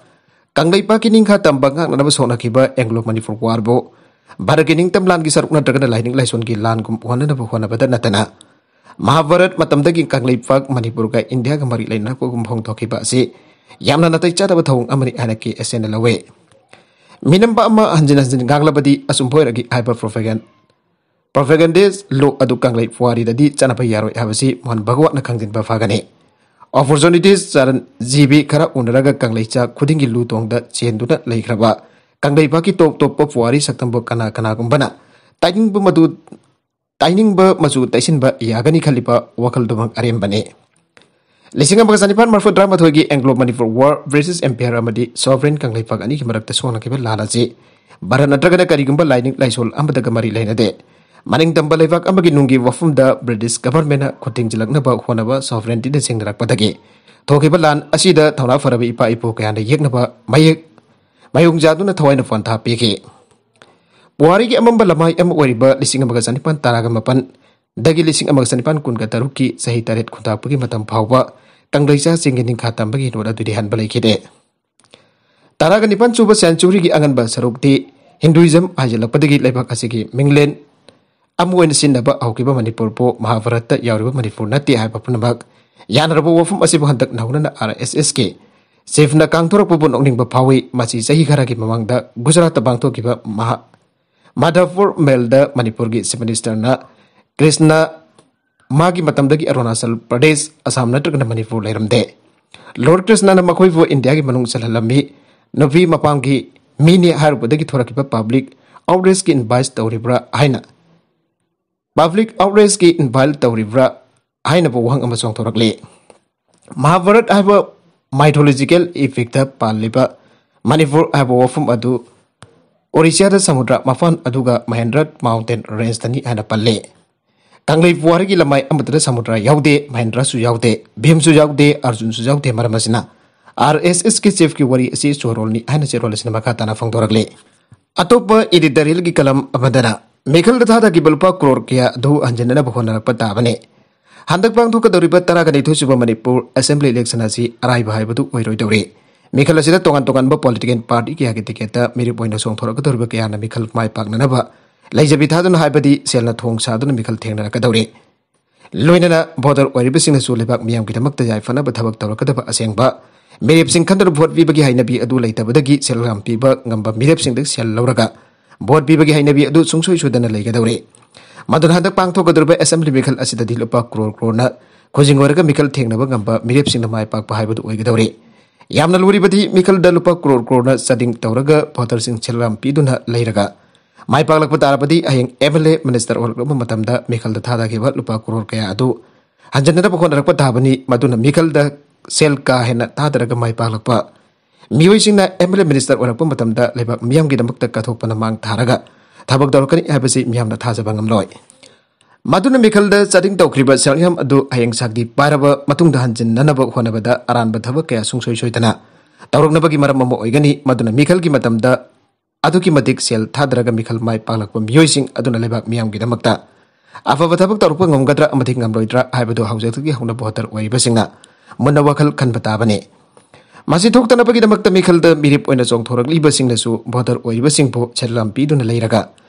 ꯀꯪꯂꯩꯄꯥꯛꯀꯤ ꯅꯤꯡꯈꯥ ꯇꯝꯕ ꯉꯥꯛꯅꯅꯕ ꯁꯣꯛꯅꯈꯤꯕ Anglo Manipur Warꯕꯨ ꯚꯥꯔꯠꯀꯤ ꯅꯤꯡꯇꯝ ꯂꯥꯟꯒꯤ ꯁꯔꯨꯛ ꯅꯠꯇ꯭ꯔꯒꯅ ꯂꯥꯏꯅꯤꯡ ꯂꯥꯏꯁꯣꯟꯒꯤ ꯂꯥꯟꯒꯨꯝ ꯎꯍꯟꯅꯅꯕ ꯍꯣꯠꯅꯕꯗ ꯅꯠꯇꯅ, ꯃꯍꯥꯚꯥꯔꯠ ꯃꯇꯝꯗꯒꯤ ꯀꯪꯂꯩꯄꯥꯛ ꯃꯅꯤꯄꯨꯔꯒ ꯏꯟꯗꯤꯌꯥꯒ ꯃꯔꯤ ꯂꯩꯅꯔꯛꯄꯒꯨꯝ ꯐꯣꯡꯗꯣꯛꯈꯤꯕ ꯑꯁꯤ ꯌꯥꯝꯅ ꯅꯥꯇꯩ ꯆꯥꯗꯕ ꯊꯧꯑꯣꯡ ꯑꯃꯅꯤ ꯍꯥꯏꯅ ꯀꯦ ꯑꯦꯁ ꯑꯦꯅ ꯂꯧꯏ꯫ ꯃꯤꯅꯝꯕ ꯑꯃ ꯍꯟꯖꯤꯟ ꯍꯟꯖꯤꯟ ꯉꯥꯡꯂꯕꯗꯤ ꯑꯆꯨꯝꯕ ꯑꯣꯏꯔꯛꯏ ꯍꯥꯏꯕ propaganda, propagandist ꯂꯣꯛ ꯑꯗꯨ ꯀꯪꯂꯩ ꯄꯨꯋꯥꯔꯤꯗꯗꯤ ꯆꯠꯅꯕ ꯌꯥꯔꯣꯏ ꯍꯥꯏꯕꯁꯤ ꯃꯣꯍꯟ ꯚꯒꯋꯠꯅ ꯈꯪꯖꯤꯟꯕ ꯐꯒꯅꯤ꯫ Opportunist ꯆꯔꯟ ꯖꯤꯕꯤ ꯈꯔ ꯎꯅꯔꯒ ꯀꯪꯂꯩ ꯆꯥꯛ ꯈꯨꯗꯤꯡꯒꯤ ꯂꯨ ꯇꯣꯡꯗ ꯆꯦꯟꯗꯨꯅ ꯂꯩꯈ꯭ꯔꯕ ꯀꯪꯂꯩꯄꯥꯛꯀꯤ ꯇꯣꯞ ꯇꯣꯞꯄ ꯄꯨꯋꯥꯔꯤ ꯁꯛꯇꯝꯕꯨ ꯀꯅꯥ ꯀꯅꯥꯒꯨꯝꯕꯅ ꯇꯥꯏꯅꯤꯡꯕ ꯃꯗꯨ, ꯇꯥꯏꯅꯤꯡꯕ ꯃꯆꯨ ꯇꯩꯁꯤꯟꯕ ꯌꯥꯒꯅꯤ ꯈꯜꯂꯤꯕ ꯋꯥꯈꯜꯗꯨꯃꯛ ꯑꯔꯦꯝꯕꯅꯤ꯫ ꯂꯤꯁꯤꯡ ꯑꯃꯒ ꯆꯅꯤꯄꯥꯟ ꯃꯔꯤꯐꯨ ꯇꯔꯥꯃꯥꯊꯣꯏꯒꯤ Anglo Manipur War, British Empire ꯑꯃꯗꯤ sovereign ꯀꯪꯂꯩꯄꯥꯛ ꯑꯅꯤꯒꯤ ꯃꯔꯛꯇ ꯁꯣꯛꯅꯈꯤꯕ ꯂꯥꯟ ꯑꯁꯤ ꯚꯥꯔꯠ ꯅꯠꯇ꯭ꯔꯒꯅ ꯀꯔꯤꯒꯨꯝꯕ ꯂꯥꯏꯅꯤꯡ ꯂꯥꯏꯁꯣꯜ ꯑꯃꯗꯒ ꯃꯔꯤ ꯂꯩꯅꯗꯦ꯫ ꯃꯅꯤꯡ ꯇꯝꯕ ꯂꯩꯕꯥꯛ ꯑꯃꯒꯤ ꯅꯨꯡꯒꯤ ꯋꯥꯐꯝꯗ British governmentꯅ ꯈꯨꯠ ꯊꯤꯡꯖꯤꯜꯂꯛꯅꯕ ꯍꯣꯠꯅꯕ sovereigntyꯗ ꯁꯤꯡꯅꯔꯛꯄꯗꯒꯤ ꯊꯣꯛꯈꯤꯕ ꯂꯥꯟ ꯑꯁꯤꯗ ꯊꯧꯅꯥ ꯐꯔꯕ ꯏꯄꯥ ꯏꯄꯨ ꯀꯌꯥꯅ ꯌꯦꯛꯅꯕ ꯃꯌꯦꯛ ꯃꯌꯣꯡ ꯆꯥꯗꯨꯅ ꯊꯋꯥꯏꯅ ꯄꯣꯟꯊꯥ ꯄꯤꯈꯤ꯫ ꯄꯨꯋꯥꯔꯤꯒꯤ ꯑꯃꯝꯕ ꯂꯃꯥꯏ ꯑꯃ ꯑꯣꯏꯔꯤꯕ ꯂꯤꯁꯤꯡ ꯑꯃꯒ ꯆꯅꯤꯄꯥꯟ ꯇꯔꯥꯒ ꯃꯥꯄꯟꯗꯒꯤ ꯂꯤꯁꯤꯡ ꯑꯃꯒ ꯆꯅꯤꯄꯥꯟ ꯀꯨꯟꯒ ꯇꯔꯨꯛꯀꯤ ꯆꯍꯤ ꯇꯔꯦꯠ ꯈꯨꯟꯇꯥꯛꯄꯒꯤ ꯃꯇꯝ ꯐꯥꯎꯕ ꯀꯪꯂꯩꯆꯥꯁꯤꯡꯒꯤ ꯅꯤꯡꯈꯥ ꯇꯝꯕꯒꯤ ꯅꯣꯠ ꯑꯗꯨꯗꯤ ꯍꯟꯕ ꯂꯩꯈꯤꯗꯦ꯫ ꯇꯔꯥꯒ ꯅꯤꯄꯥꯟ ꯁꯨꯕ centuryꯒꯤ ꯑꯉꯟꯕ ꯁꯔꯨꯛꯇꯤ Hinduism ꯍꯥꯏꯖꯤꯜꯂꯛꯄꯗꯒꯤ ꯂꯩꯕꯥꯛ ꯑꯁꯤꯒꯤ ꯃꯤꯡꯂꯦꯟ ꯑꯃ ꯑꯣꯏꯅ ꯁꯤꯖꯤꯟꯅꯕ ꯍꯧꯈꯤꯕ ꯃꯅꯤꯄꯨꯔꯕꯨ ꯃꯍꯥꯚꯥꯔꯠꯇ ꯌꯥꯎꯔꯤꯕ ꯃꯅꯤꯄꯨꯔ ꯅꯠꯇꯦ ꯍꯥꯏꯕ ꯄꯨꯝꯅꯃꯛ ꯌꯥꯅꯔꯕ ꯋꯥꯐꯝ ꯑꯁꯤꯕꯨ ꯍꯟꯗꯛ ꯅꯧꯅꯅ RSSꯀꯤ chiefꯅ ꯀꯥꯡꯊꯣꯔꯛꯄꯕꯨ ꯅꯣꯛꯅꯤꯡꯕ ꯐꯥꯎꯏ꯫ ꯃꯁꯤ ꯆꯍꯤ ꯈꯔꯒꯤ ꯃꯃꯥꯡꯗ ꯒꯨꯖꯔꯥꯠꯇ ꯄꯥꯡꯊꯣꯛꯈꯤꯕ ꯃꯍꯥ-, ꯃꯥꯙꯕꯄꯨꯔ ꯃꯦꯜꯗ ꯃꯅꯤꯄꯨꯔꯒꯤ chief ministerꯅ ꯀ꯭ꯔꯤꯁꯅ ꯃꯥꯒꯤ ꯃꯇꯝꯗꯒꯤ ꯑꯔꯨꯅꯥꯆꯜ ꯄ꯭ꯔꯗꯦꯁ, ꯑꯁꯥꯝ ꯅꯠꯇ꯭ꯔꯒꯅ ꯃꯅꯤꯄꯨꯔ ꯂꯩꯔꯝꯗꯦ꯫ Lord ꯀ꯭ꯔꯤꯁꯅꯅ ꯃꯈꯣꯏꯕꯨ ꯏꯟꯗꯤꯌꯥꯒꯤ ꯃꯅꯨꯡ ꯆꯜꯍꯜꯂꯝꯃꯤ꯫ ꯅꯨꯄꯤ ꯃꯄꯥꯝꯒꯤ ꯃꯤꯅꯤ ꯍꯥꯏꯔꯨꯕꯗꯒꯤ ꯊꯣꯔꯛꯈꯤꯕ public outrageꯀꯤ invite ꯇꯧꯔꯤꯕ꯭ꯔꯥ ꯍꯥꯏꯅ, public outrageꯀꯤ invite ꯇꯧꯔꯤꯕ꯭ꯔꯥ ꯍꯥꯏꯅꯕ ꯋꯥꯍꯪ ꯑꯃ ꯆꯣꯡꯊꯣꯔꯛꯂꯤ꯫ ꯃꯍꯥꯚꯥꯔꯠ ꯍꯥꯏꯕ mythological epicꯇ ꯄꯥꯜꯂꯤꯕ ꯃꯅꯤꯄꯨꯔ ꯍꯥꯏꯕ ꯋꯥꯐꯝ ꯑꯗꯨ ꯑꯣꯔꯤꯁꯥꯗ ꯁꯃꯨꯗ꯭ꯔ ꯃꯄꯥꯟ ꯑꯗꯨꯒ ꯃꯍꯦꯟꯗ꯭ꯔ mountain rangeꯇꯅꯤ ꯍꯥꯏꯅ ꯄꯜꯂꯤ꯫ ꯀꯪꯂꯩ ꯄꯨꯋꯥꯔꯤꯒꯤ ꯂꯃꯥꯏ ꯑꯃꯠꯇꯗ ꯁꯃꯨꯗ꯭ꯔ ꯌꯥꯎꯗꯦ, ꯃꯍꯦꯟꯗ꯭ꯔꯁꯨ ꯌꯥꯎꯗꯦ, ꯚꯤꯝꯁꯨ ꯌꯥꯎꯗꯦ, ꯑꯔꯖꯨꯟꯁꯨ ꯌꯥꯎꯗꯦ꯫ ꯃꯔꯝ ꯑꯁꯤꯅ RSSꯀꯤ chiefꯀꯤ ꯋꯥꯔꯤ ꯑꯁꯤ ꯆꯣꯔꯣꯜꯅꯤ ꯍꯥꯏꯅ ꯆꯦꯔꯣꯜ ꯑꯁꯤꯅ ꯃꯈꯥ ꯇꯥꯅ ꯐꯣꯡꯗꯣꯔꯛꯂꯤ꯫ ꯑꯇꯣꯞꯄ editorialꯒꯤ column ꯑꯃꯗꯅ ꯃꯤꯈꯜꯗ ꯊꯥꯗꯈꯤꯕ ꯂꯨꯄꯥ ꯀ꯭ꯔꯣꯔ ꯀꯌꯥ ꯑꯗꯨ ꯍꯟꯖꯤꯟꯅꯅꯕ ꯍꯣꯠꯅꯔꯛꯄ ꯇꯥꯕꯅꯤ꯫ ꯍꯟꯗꯛ ꯄꯥꯡꯊꯣꯛꯀꯗꯧꯔꯤꯕ ꯇꯔꯥꯒ ꯅꯤꯊꯣꯏ ꯁꯨꯕ ꯃꯅꯤꯄꯨꯔ assembly election ꯑꯁꯤ ꯑꯔꯥꯏꯕ ꯍꯥꯏꯕꯗꯨ ꯑꯣꯏꯔꯣꯏꯗꯧꯔꯤ꯫ ꯃꯤꯈꯜ ꯑꯁꯤꯗ ꯇꯣꯉꯥꯟ ꯇꯣꯉꯥꯟꯕ political party ꯀꯌꯥꯒꯤ ticketꯇ ꯃꯤꯔꯦꯞ ꯑꯣꯏꯅ ꯆꯣꯡꯊꯣꯔꯛꯀꯗꯧꯔꯤꯕ ꯀꯌꯥꯅ ꯃꯤꯈꯜ ꯃꯥꯏ ꯄꯥꯛꯅꯅꯕ ꯂꯩꯖꯕꯤ ꯊꯥꯗꯨꯅ ꯍꯥꯏꯕꯗꯤ ꯁꯦꯜꯅ ꯊꯣꯡ ꯁꯥꯗꯨꯅ ꯃꯤꯈꯜ ꯊꯦꯡꯅꯔꯛꯀꯗꯧꯔꯤ꯫ ꯂꯣꯏꯅꯅ voter ꯑꯣꯏꯔꯤꯕꯁꯤꯡꯅꯁꯨ ꯂꯩꯕꯥꯛ ꯃꯤꯌꯥꯝꯒꯤꯗꯃꯛꯇ ꯌꯥꯏꯐꯅꯕ ꯊꯕꯛ ꯇꯧꯔꯛꯀꯗꯕ ꯑꯁꯦꯡꯕ ꯃꯤꯔꯦꯞꯁꯤꯡ ꯈꯟꯗꯨꯅ vote ꯄꯤꯕꯒꯤ ꯍꯩꯅꯕꯤ ꯑꯗꯨ ꯂꯩꯇꯕꯗꯒꯤ ꯁꯦꯜ ꯌꯥꯝ ꯄꯤꯕ ꯉꯝꯕ ꯃꯤꯔꯦꯞꯁꯤꯡꯗ ꯁꯦꯜ ꯂꯧꯔꯒ vote ꯄꯤꯕꯒꯤ ꯍꯩꯅꯕꯤ ꯑꯗꯨ ꯁꯨꯡꯁꯣꯏ ꯁꯣꯏꯗꯅ ꯂꯩꯒꯗꯧꯔꯤ꯫ ꯃꯗꯨꯅ ꯍꯟꯗꯛ ꯄꯥꯡꯊꯣꯛꯀꯗꯧꯔꯤꯕ assembly ꯃꯤꯈꯜ ꯑꯁꯤꯗꯗꯤ ꯂꯨꯄꯥ ꯀ꯭ꯔꯣꯔ ꯀ꯭ꯔꯣꯔꯅ ꯈꯨꯖꯤꯡ ꯑꯣꯏꯔꯒ ꯃꯤꯈꯜ ꯊꯦꯡꯅꯕ ꯉꯝꯕ ꯃꯤꯔꯦꯞꯁꯤꯡꯅ ꯃꯥꯏ ꯄꯥꯛꯄ ꯍꯥꯏꯕꯗꯨ ꯑꯣꯏꯒꯗꯧꯔꯤ꯫ ꯌꯥꯝꯅ ꯂꯨꯔꯤꯕꯗꯤ ꯃꯤꯈꯜꯗ ꯂꯨꯄꯥ ꯀ꯭ꯔꯣꯔ ꯀ꯭ꯔꯣꯔꯅ ꯆꯥꯗꯤꯡ ꯇꯧꯔꯒ voterꯁꯤꯡ ꯁꯦꯜ ꯌꯥꯝ ꯄꯤꯗꯨꯅ ꯂꯩꯔꯒ ꯃꯥꯏ ꯄꯥꯛꯂꯛꯄ ꯇꯥꯔꯕꯗꯤ ꯍꯌꯦꯡ MLA minister ꯑꯣꯏꯔꯛꯂꯕ ꯃꯇꯝꯗ ꯃꯤꯈꯜꯗ ꯊꯥꯗꯈꯤꯕ ꯂꯨꯄꯥ ꯀ꯭ꯔꯣꯔ ꯀꯌꯥ ꯑꯗꯨ ꯍꯟꯖꯤꯟꯅꯅꯕ ꯍꯣꯠꯅꯔꯛꯄ ꯇꯥꯕꯅꯤ꯫ ꯃꯗꯨꯅ ꯃꯤꯈꯜꯗ ꯁꯦꯜ ꯀꯥ ꯍꯦꯟꯅ ꯊꯥꯗꯔꯒ ꯃꯥꯏ ꯄꯥꯛꯂꯛꯄ ꯃꯤꯑꯣꯏꯁꯤꯡꯅ MLA minister ꯑꯣꯏꯔꯛꯄ ꯃꯇꯝꯗ ꯂꯩꯕꯥꯛ ꯃꯤꯌꯥꯝꯒꯤꯗꯃꯛꯇ ꯀꯠꯊꯣꯛꯄꯅ ꯃꯥꯡ ꯊꯥꯔꯒ ꯊꯕꯛ ꯇꯧꯔꯛꯀꯅꯤ ꯍꯥꯏꯕꯁꯤ ꯃꯤꯌꯥꯝꯅ ꯊꯥꯖꯕ ꯉꯝꯂꯣꯏ꯫ ꯃꯗꯨꯅ ꯃꯤꯈꯜꯗ ꯆꯥꯗꯤꯡ ꯇꯧꯈ꯭ꯔꯤꯕ ꯁꯦꯜ ꯃꯌꯥꯝ ꯑꯗꯨ ꯍꯌꯦꯡ ꯁꯛꯇꯤ ꯄꯥꯏꯔꯕ ꯃꯇꯨꯡꯗ ꯍꯟꯖꯤꯟꯅꯅꯕ ꯍꯣꯠꯅꯕꯗ ꯑꯔꯥꯟꯕ ꯊꯕꯛ ꯀꯌꯥ ꯁꯨꯡꯁꯣꯏ ꯁꯣꯏꯗꯅ ꯇꯧꯔꯛꯅꯕꯒꯤ ꯃꯔꯝ ꯑꯃ ꯑꯣꯏꯒꯅꯤ꯫ ꯃꯗꯨꯅ ꯃꯤꯈꯜꯒꯤ ꯃꯇꯝꯗ ꯑꯗꯨꯛꯀꯤ ꯃꯇꯤꯛ ꯁꯦꯜ ꯊꯥꯗꯔꯒ ꯃꯤꯈꯜ ꯃꯥꯏ ꯄꯥꯛꯂꯛꯄ ꯃꯤꯑꯣꯏꯁꯤꯡ ꯑꯗꯨꯅ ꯂꯩꯕꯥꯛ ꯃꯤꯌꯥꯝꯒꯤꯗꯃꯛꯇ ꯑꯐꯕ ꯊꯕꯛ ꯇꯧꯔꯛꯄ ꯉꯝꯒꯗ꯭ꯔꯥ ꯑꯃꯗꯤ ꯉꯝꯂꯣꯏꯗ꯭ꯔꯥ ꯍꯥꯏꯕꯗꯨ ꯍꯧꯖꯤꯛꯇꯒꯤ ꯍꯧꯅ voter ꯑꯣꯏꯔꯤꯕꯁꯤꯡꯅ ꯃꯨꯟꯅ ꯋꯥꯈꯜ ꯈꯟꯕ ꯇꯥꯕꯅꯤ꯫ ꯃꯁꯤ ꯊꯣꯛꯇꯅꯕꯒꯤꯗꯃꯛꯇ ꯃꯤꯈꯜꯗ ꯃꯤꯔꯦꯞ ꯑꯣꯏꯅ ꯆꯣꯡꯊꯣꯔꯛꯂꯤꯕꯁꯤꯡꯅꯁꯨ voter ꯑꯣꯏꯔꯤꯕꯁꯤꯡꯕꯨ ꯁꯦꯜ ꯂꯝ ꯄꯤꯗꯨꯅ ꯂꯩꯔꯒ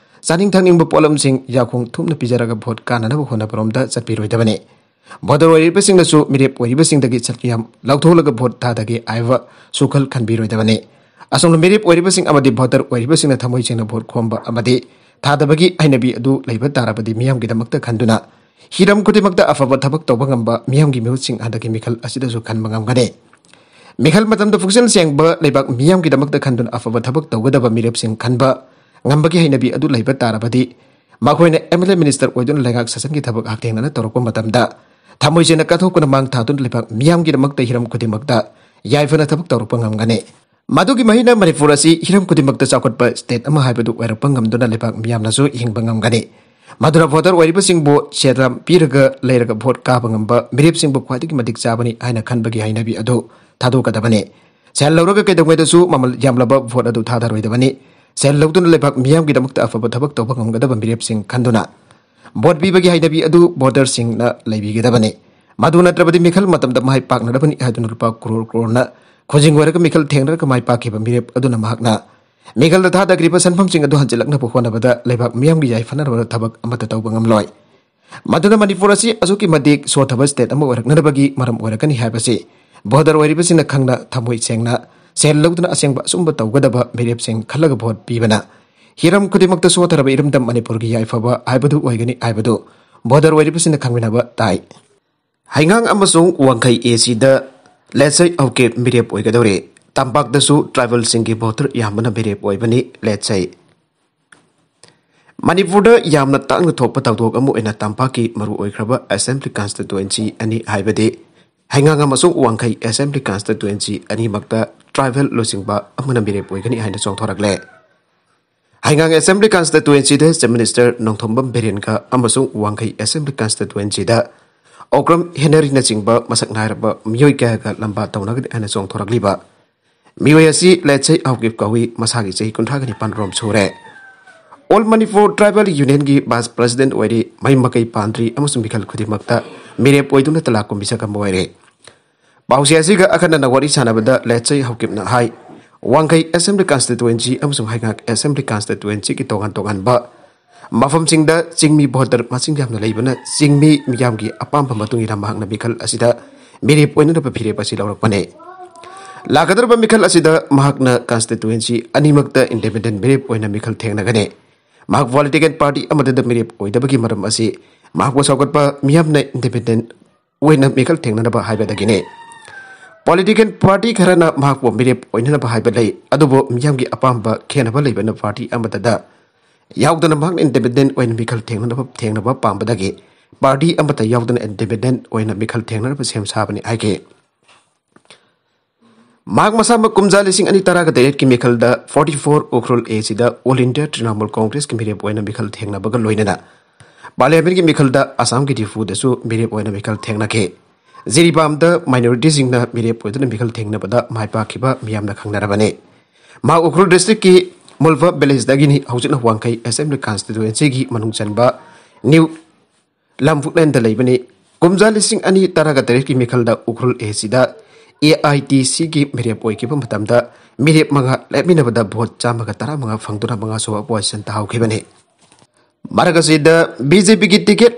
ꯆꯥꯅꯤꯡ ꯊꯛꯅꯤꯡꯕ ꯄꯣꯠꯂꯝꯁꯤꯡ ꯌꯥꯈꯣꯡ ꯊꯨꯝꯅ ꯄꯤꯖꯔꯒ vote ꯀꯥꯅꯅꯕ ꯍꯣꯠꯅꯕꯔꯣꯝꯗ ꯆꯠꯄꯤꯔꯣꯏꯗꯕꯅꯤ꯫ Voter ꯑꯣꯏꯔꯤꯕꯁꯤꯡꯅꯁꯨ ꯃꯤꯔꯦꯞ ꯑꯣꯏꯔꯤꯕꯁꯤꯡꯗꯒꯤ ꯁꯦꯜ ꯌꯥꯝ ꯂꯧꯊꯣꯛꯂꯒ vote ꯊꯥꯗꯒꯦ ꯍꯥꯏꯕ ꯁꯨꯈꯜ ꯈꯟꯕꯤꯔꯣꯏꯗꯕꯅꯤ꯫ ꯑꯁꯨꯝꯅ ꯃꯤꯔꯦꯞ ꯑꯣꯏꯔꯤꯕꯁꯤꯡ ꯑꯃꯗꯤ voter ꯑꯣꯏꯔꯤꯕꯁꯤꯡꯅ ꯊꯃꯣꯏ ꯁꯦꯡꯅ vote ꯈꯣꯝꯕ ꯑꯃꯗꯤ ꯊꯥꯗꯕꯒꯤ ꯍꯩꯅꯕꯤ ꯑꯗꯨ ꯂꯩꯕ ꯇꯥꯔꯕꯗꯤ ꯃꯤꯌꯥꯝꯒꯤꯗꯃꯛꯇ ꯈꯟꯗꯨꯅ ꯍꯤꯔꯝ ꯈꯨꯗꯤꯡꯃꯛꯇ ꯑꯐꯕ ꯊꯕꯛ ꯇꯧꯕ ꯉꯝꯕ ꯃꯤꯌꯥꯝꯒꯤ ꯃꯤꯍꯨꯠꯁꯤꯡ ꯍꯟꯗꯛꯀꯤ ꯃꯤꯈꯜ ꯑꯁꯤꯗꯁꯨ ꯈꯟꯕ ꯉꯝꯒꯅꯤ꯫ ꯃꯤꯈꯜ ꯃꯇꯝꯗ ꯄꯨꯛꯆꯦꯜ ꯁꯦꯡꯕ ꯂꯩꯕꯥꯛ ꯃꯤꯌꯥꯝꯒꯤꯗꯃꯛꯇ ꯈꯟꯗꯨꯅ ꯑꯐꯕ ꯊꯕꯛ ꯇꯧꯒꯗꯕ ꯃꯤꯔꯦꯞꯁꯤꯡ ꯈꯟꯕ ꯉꯝꯕꯒꯤ ꯍꯩꯅꯕꯤ ꯑꯗꯨ ꯂꯩꯕ ꯇꯥꯔꯕꯗꯤ ꯃꯈꯣꯏꯅ MLA minister ꯑꯣꯏꯗꯨꯅ ꯂꯩꯉꯥꯛ ꯁꯥꯁꯟꯒꯤ ꯊꯕꯛ ꯍꯛꯊꯦꯡꯅꯅ ꯇꯧꯔꯛꯄ ꯃꯇꯝꯗ ꯊꯃꯣꯏ ꯁꯦꯡꯅ ꯀꯠꯊꯣꯛꯄꯅ ꯃꯥꯡ ꯊꯥꯗꯨꯅ ꯂꯩꯕꯥꯛ ꯃꯤꯌꯥꯝꯒꯤꯗꯃꯛꯇ ꯍꯤꯔꯝ ꯈꯨꯗꯤꯡꯃꯛꯇ ꯌꯥꯏꯐꯅ ꯊꯕꯛ ꯇꯧꯔꯛꯄ ꯉꯝꯒꯅꯤ꯫ ꯃꯗꯨꯒꯤ ꯃꯍꯩꯅ ꯃꯅꯤꯄꯨꯔ ꯑꯁꯤ ꯍꯤꯔꯝ ꯈꯨꯗꯤꯡꯃꯛꯇ ꯆꯥꯎꯈꯠꯄ state ꯑꯃ ꯍꯥꯏꯕꯗꯨ ꯑꯣꯏꯔꯛꯄ ꯉꯝꯗꯨꯅ ꯂꯩꯕꯥꯛ ꯃꯤꯌꯥꯝꯅꯁꯨ ꯍꯤꯡꯕ ꯉꯝꯒꯅꯤ꯫ ꯃꯗꯨꯅ voter ꯑꯣꯏꯔꯤꯕꯁꯤꯡꯕꯨ ꯁꯦꯜ ꯌꯥꯝ ꯄꯤꯔꯒ ꯂꯩꯔꯒ vote ꯀꯥꯕ ꯉꯝꯕ ꯃꯤꯔꯦꯞꯁꯤꯡꯕꯨ ꯈ꯭ꯋꯥꯏꯗꯒꯤ ꯃꯇꯤꯛ ꯆꯥꯕꯅꯤ ꯍꯥꯏꯅ ꯈꯟꯕꯒꯤ ꯍꯩꯅꯕꯤ ꯑꯗꯨ ꯊꯥꯗꯣꯛꯀꯗꯕꯅꯤ꯫ ꯁꯦꯜ ꯂꯧꯔꯒ ꯀꯩꯗꯧꯉꯩꯗꯁꯨ ꯃꯃꯜ ꯌꯥꯝꯂꯕ vote ꯑꯗꯨ ꯊꯥꯗꯔꯣꯏꯗꯕꯅꯤ꯫ ꯁꯦꯜ ꯂꯧꯗꯨꯅ ꯂꯩꯕꯥꯛ ꯃꯤꯌꯥꯝꯒꯤꯗꯃꯛꯇ ꯑꯐꯕ ꯊꯕꯛ ꯇꯧꯕ ꯉꯝꯒꯗꯕ ꯃꯤꯔꯦꯞꯁꯤꯡ ꯈꯟꯗꯨꯅ vote ꯄꯤꯕꯒꯤ ꯍꯩꯅꯕꯤ ꯑꯗꯨ voterꯁꯤꯡꯅ ꯂꯩꯕꯤꯒꯗꯕꯅꯤ꯫ ꯃꯗꯨ ꯅꯠꯇ꯭ꯔꯕꯗꯤ ꯃꯤꯈꯜ ꯃꯇꯝꯗ ꯃꯥꯏ ꯄꯥꯛꯅꯔꯕꯅꯤ ꯍꯥꯏꯗꯨꯅ ꯂꯨꯄꯥ ꯀ꯭ꯔꯣꯔ ꯀ꯭ꯔꯣꯔꯅ ꯈꯨꯖꯤꯡ ꯑꯣꯏꯔꯒ ꯃꯤꯈꯜ ꯊꯦꯡꯅꯔꯒ ꯃꯥꯏ ꯄꯥꯛꯈꯤꯕ ꯃꯤꯔꯦꯞ ꯑꯗꯨꯅ ꯃꯍꯥꯛꯅ ꯃꯤꯈꯜꯗ ꯊꯥꯗꯈ꯭ꯔꯤꯕ ꯁꯦꯟꯐꯝꯁꯤꯡ ꯑꯗꯨ ꯍꯟꯖꯤꯜꯂꯛꯅꯕ ꯍꯣꯠꯅꯕꯗ ꯂꯩꯕꯥꯛ ꯃꯤꯌꯥꯝꯒꯤ ꯌꯥꯏꯐꯅꯕ ꯊꯕꯛ ꯑꯃꯠꯇ ꯇꯧꯕ ꯉꯝꯂꯣꯏ꯫ ꯃꯗꯨꯅ ꯃꯅꯤꯄꯨꯔ ꯑꯁꯤ ꯑꯁꯨꯛꯀꯤ ꯃꯇꯤꯛ ꯁꯣꯠꯊꯕ state ꯑꯃ ꯑꯣꯏꯔꯛꯅꯅꯕꯒꯤ ꯃꯔꯝ ꯑꯣꯏꯔꯛꯀꯅꯤ ꯍꯥꯏꯕꯁꯤ voter ꯑꯣꯏꯔꯤꯕꯁꯤꯡꯅ ꯈꯪꯅ ꯊꯃꯣꯏ ꯁꯦꯡꯅ ꯁꯦꯜ ꯂꯧꯗꯨꯅ ꯑꯁꯦꯡꯕ ꯑꯆꯨꯝꯕ ꯇꯧꯒꯗꯕ ꯃꯤꯔꯦꯞꯁꯤꯡ ꯈꯜꯂꯒ vote ꯄꯤꯕꯅ ꯍꯤꯔꯝ ꯈꯨꯗꯤꯡꯃꯛꯇ ꯁꯣꯠꯊꯔꯕ ꯏꯔꯝꯗꯝ ꯃꯅꯤꯄꯨꯔꯒꯤ ꯌꯥꯏꯐꯕ ꯍꯥꯏꯕꯗꯨ ꯑꯣꯏꯒꯅꯤ ꯍꯥꯏꯕꯗꯨ voter ꯑꯣꯏꯔꯤꯕꯁꯤꯡꯅ ꯈꯪꯃꯤꯟꯅꯕ ꯇꯥꯏ꯫ ꯍꯩꯉꯥꯡ ꯑꯃꯁꯨꯡ ꯋꯥꯡꯈꯩ ACꯗ ꯂꯦꯠꯁꯩ ꯍꯧꯀꯦ ꯃꯤꯔꯦꯞ ꯑꯣꯏꯒꯗꯧꯔꯦ꯫ ꯇꯝꯄꯥꯛꯇꯁꯨ tribalꯁꯤꯡꯒꯤ voter ꯌꯥꯝꯕꯅ ꯃꯤꯔꯦꯞ ꯑꯣꯏꯕꯅꯤ꯫ ꯂꯦꯠꯁꯩ ꯃꯅꯤꯄꯨꯔꯗ ꯌꯥꯝꯅ ꯇꯥꯡꯅ ꯊꯣꯛꯄ ꯊꯧꯗꯣꯛ ꯑꯃ ꯑꯣꯏꯅ ꯇꯝꯄꯥꯛꯀꯤ ꯃꯔꯨꯑꯣꯏꯈ꯭ꯔꯕ assembly constituency ꯑꯅꯤ, ꯍꯥꯏꯕꯗꯤ ꯍꯩꯉꯥꯡ ꯑꯃꯁꯨꯡ ꯋꯥꯡꯈꯩ assembly constituency ꯑꯅꯤꯃꯛꯇ tribal ꯂꯨꯆꯤꯡꯕ ꯑꯃꯅ ꯃꯤꯔꯦꯞ ꯑꯣꯏꯒꯅꯤ ꯍꯥꯏꯅ ꯆꯣꯡꯊꯣꯔꯛꯂꯦ꯫ ꯍꯩꯉꯥꯡ assembly constituencyꯗ Chief Minister ꯅꯣꯡꯊꯣꯝꯕꯝ ꯕꯤꯔꯦꯟꯒ ꯑꯃꯁꯨꯡ ꯋꯥꯡꯈꯩ assembly constituencyꯗ ꯑꯣꯀ꯭ꯔꯝ ꯍꯦꯅꯔꯤꯅꯆꯤꯡꯕ ꯃꯁꯛ ꯅꯥꯏꯔꯕ ꯃꯤꯑꯣꯏ ꯀꯌꯥꯒ ꯂꯝꯕꯥ ꯇꯧꯅꯒꯅꯤ ꯍꯥꯏꯅ ꯆꯣꯡꯊꯣꯔꯛꯂꯤꯕ ꯃꯤꯑꯣꯏ ꯑꯁꯤ ꯂꯦꯠꯁꯩ ꯍꯥꯎꯀꯤꯞ ꯀꯧꯏ꯫ ꯃꯁꯥꯒꯤ ꯆꯍꯤ ꯀꯨꯟꯊ꯭ꯔꯥꯒ ꯅꯤꯄꯥꯟ ꯔꯣꯝ ꯁꯨꯔꯦ꯫ All Manipur Tribal Unionꯒꯤ vice president ꯑꯣꯏꯔꯤ꯫ ꯃꯍꯩ ꯃꯀꯩ ꯄꯥꯟꯗ꯭ꯔꯤ ꯑꯃꯁꯨꯡ ꯃꯤꯈꯜ ꯈꯨꯗꯤꯡꯃꯛꯇ ꯃꯤꯔꯦꯞ ꯑꯣꯏꯗꯨꯅ ꯇꯂꯥ ꯀꯨꯝꯕꯤ ꯁꯛ ꯑꯃ ꯑꯣꯏꯔꯦ꯫ ꯄꯥꯎꯆꯦ ꯑꯁꯤꯒ ꯑꯈꯟꯅꯅ ꯋꯥꯔꯤ ꯁꯥꯟꯅꯕꯗ ꯂꯦꯠꯁꯩ ꯍꯥꯎꯀꯤꯞꯅ ꯍꯥꯏ, ꯋꯥꯡꯈꯩ assembly constituency ꯑꯃꯁꯨꯡ ꯍꯩꯉꯥꯡ assembly constituencyꯒꯤ ꯇꯣꯉꯥꯟ ꯇꯣꯉꯥꯟꯕ ꯃꯐꯝꯁꯤꯡꯗ ꯆꯤꯡꯃꯤ voter ꯃꯁꯤꯡ ꯌꯥꯝꯅ ꯂꯩꯕꯅ ꯆꯤꯡꯃꯤ ꯃꯤꯌꯥꯝꯒꯤ ꯑꯄꯥꯝꯕ ꯃꯇꯨꯡ ꯏꯟꯅ ꯃꯍꯥꯛꯅ ꯃꯤꯈꯜ ꯑꯁꯤꯗ ꯃꯤꯔꯦꯞ ꯑꯣꯏꯅꯅꯕ ꯐꯤꯔꯦꯞ ꯑꯁꯤ ꯂꯧꯔꯛꯄꯅꯤ꯫ ꯂꯥꯛꯀꯗꯧꯔꯤꯕ ꯃꯤꯈꯜ ꯑꯁꯤꯗ ꯃꯍꯥꯛꯅ constituency ꯑꯅꯤꯃꯛꯇ independent ꯃꯤꯔꯦꯞ ꯑꯣꯏꯅ ꯃꯤꯈꯜ ꯊꯦꯡꯅꯒꯅꯤ꯫ ꯃꯍꯥꯛ political party ꯑꯃꯠꯇꯗ ꯃꯤꯔꯦꯞ ꯑꯣꯏꯗꯕꯒꯤ ꯃꯔꯝ ꯑꯁꯤ ꯃꯍꯥꯛꯄꯨ ꯁꯧꯒꯠꯄ ꯃꯤꯌꯥꯝꯅ independent ꯑꯣꯏꯅ ꯃꯤꯈꯜ ꯊꯦꯡꯅꯅꯕ ꯍꯥꯏꯕꯗꯒꯤꯅꯤ꯫ Political party ꯈꯔꯅ ꯃꯍꯥꯛꯄꯨ ꯃꯤꯔꯦꯞ ꯑꯣꯏꯅꯅꯕ ꯍꯥꯏꯕ ꯂꯩ, ꯑꯗꯨꯕꯨ ꯃꯤꯌꯥꯝꯒꯤ ꯑꯄꯥꯝꯕ ꯈꯦꯠꯅꯕ ꯂꯩꯕꯅ party ꯑꯃꯠꯇꯗ ꯌꯥꯎꯗꯅ ꯃꯍꯥꯛꯅ independent ꯑꯣꯏꯅ ꯃꯤꯈꯜ ꯊꯦꯡꯅꯅꯕ, ꯊꯦꯡꯅꯕ ꯄꯥꯝꯕꯗꯒꯤ party ꯑꯃꯠꯇ ꯌꯥꯎꯗꯅ independent ꯑꯣꯏꯅ ꯃꯤꯈꯜ ꯊꯦꯡꯅꯅꯕ ꯁꯦꯝ ꯁꯥꯕꯅꯤ ꯍꯥꯏꯈꯤ꯫ ꯃꯍꯥꯛ ꯃꯁꯥꯃꯛ ꯀꯨꯝꯖꯥ ꯂꯤꯁꯤꯡ ꯑꯅꯤ ꯇꯔꯥꯒ ꯇꯔꯦꯠꯀꯤ ꯃꯤꯈꯜꯗ forty four ꯎꯈ꯭ꯔꯨꯜ A ꯁꯤꯗ All India Trinamool Congressꯀꯤ ꯃꯤꯔꯦꯞ ꯑꯣꯏꯅ ꯃꯤꯈꯜ ꯊꯦꯡꯅꯕꯒ ꯂꯣꯏꯅꯅ Parliamentꯀꯤ ꯃꯤꯈꯜꯗ ꯑꯁꯥꯝꯒꯤ ꯗꯤꯐꯨꯗꯁꯨ ꯃꯤꯔꯦꯞ ꯑꯣꯏꯅ ꯃꯤꯈꯜ ꯊꯦꯡꯅꯈꯤ꯫ ꯖꯤꯔꯤꯕꯥꯝꯗ minorityꯁꯤꯡꯅ ꯃꯤꯔꯦꯞ ꯑꯣꯏꯗꯨꯅ ꯃꯤꯈꯜ ꯊꯦꯡꯅꯕꯗ ꯃꯥꯏ ꯄꯥꯛꯈꯤꯕ ꯃꯤꯌꯥꯝꯅ ꯈꯪꯅꯔꯕꯅꯤ꯫ ꯃꯍꯥꯛ ꯎꯈ꯭ꯔꯨꯜ districtꯀꯤ ꯃꯨꯜꯚ villageꯗꯒꯤꯅꯤ꯫ ꯍꯧꯖꯤꯛꯅ ꯋꯥꯡꯈꯩ assembly constituencyꯒꯤ ꯃꯅꯨꯡ ꯆꯟꯕ ꯅ꯭ꯌꯨ ꯂꯝꯕꯨꯛꯂꯦꯟꯗ ꯂꯩꯕꯅꯤ꯫ ꯀꯨꯝꯖꯥ ꯂꯤꯁꯤꯡ ꯑꯅꯤ ꯇꯔꯥꯒ ꯇꯔꯦꯠꯀꯤ ꯃꯤꯈꯜꯗ ꯎꯈ꯭ꯔꯨꯜ A ꯁꯤꯗ AITCꯒꯤ ꯃꯤꯔꯦꯞ ꯑꯣꯏꯈꯤꯕ ꯃꯇꯝꯗ ꯃꯤꯔꯦꯞ ꯃꯉꯥ ꯂꯦꯞꯃꯤꯟꯅꯕꯗ vote ꯆꯥꯝꯃꯒ ꯇꯔꯥꯃꯉꯥ ꯐꯪꯗꯨꯅ ꯃꯉꯥꯁꯨꯕ position ꯇꯥꯍꯧꯈꯤꯕꯅꯤ꯫ ꯃꯔꯛ ꯑꯁꯤꯗ BJPꯒꯤ ticket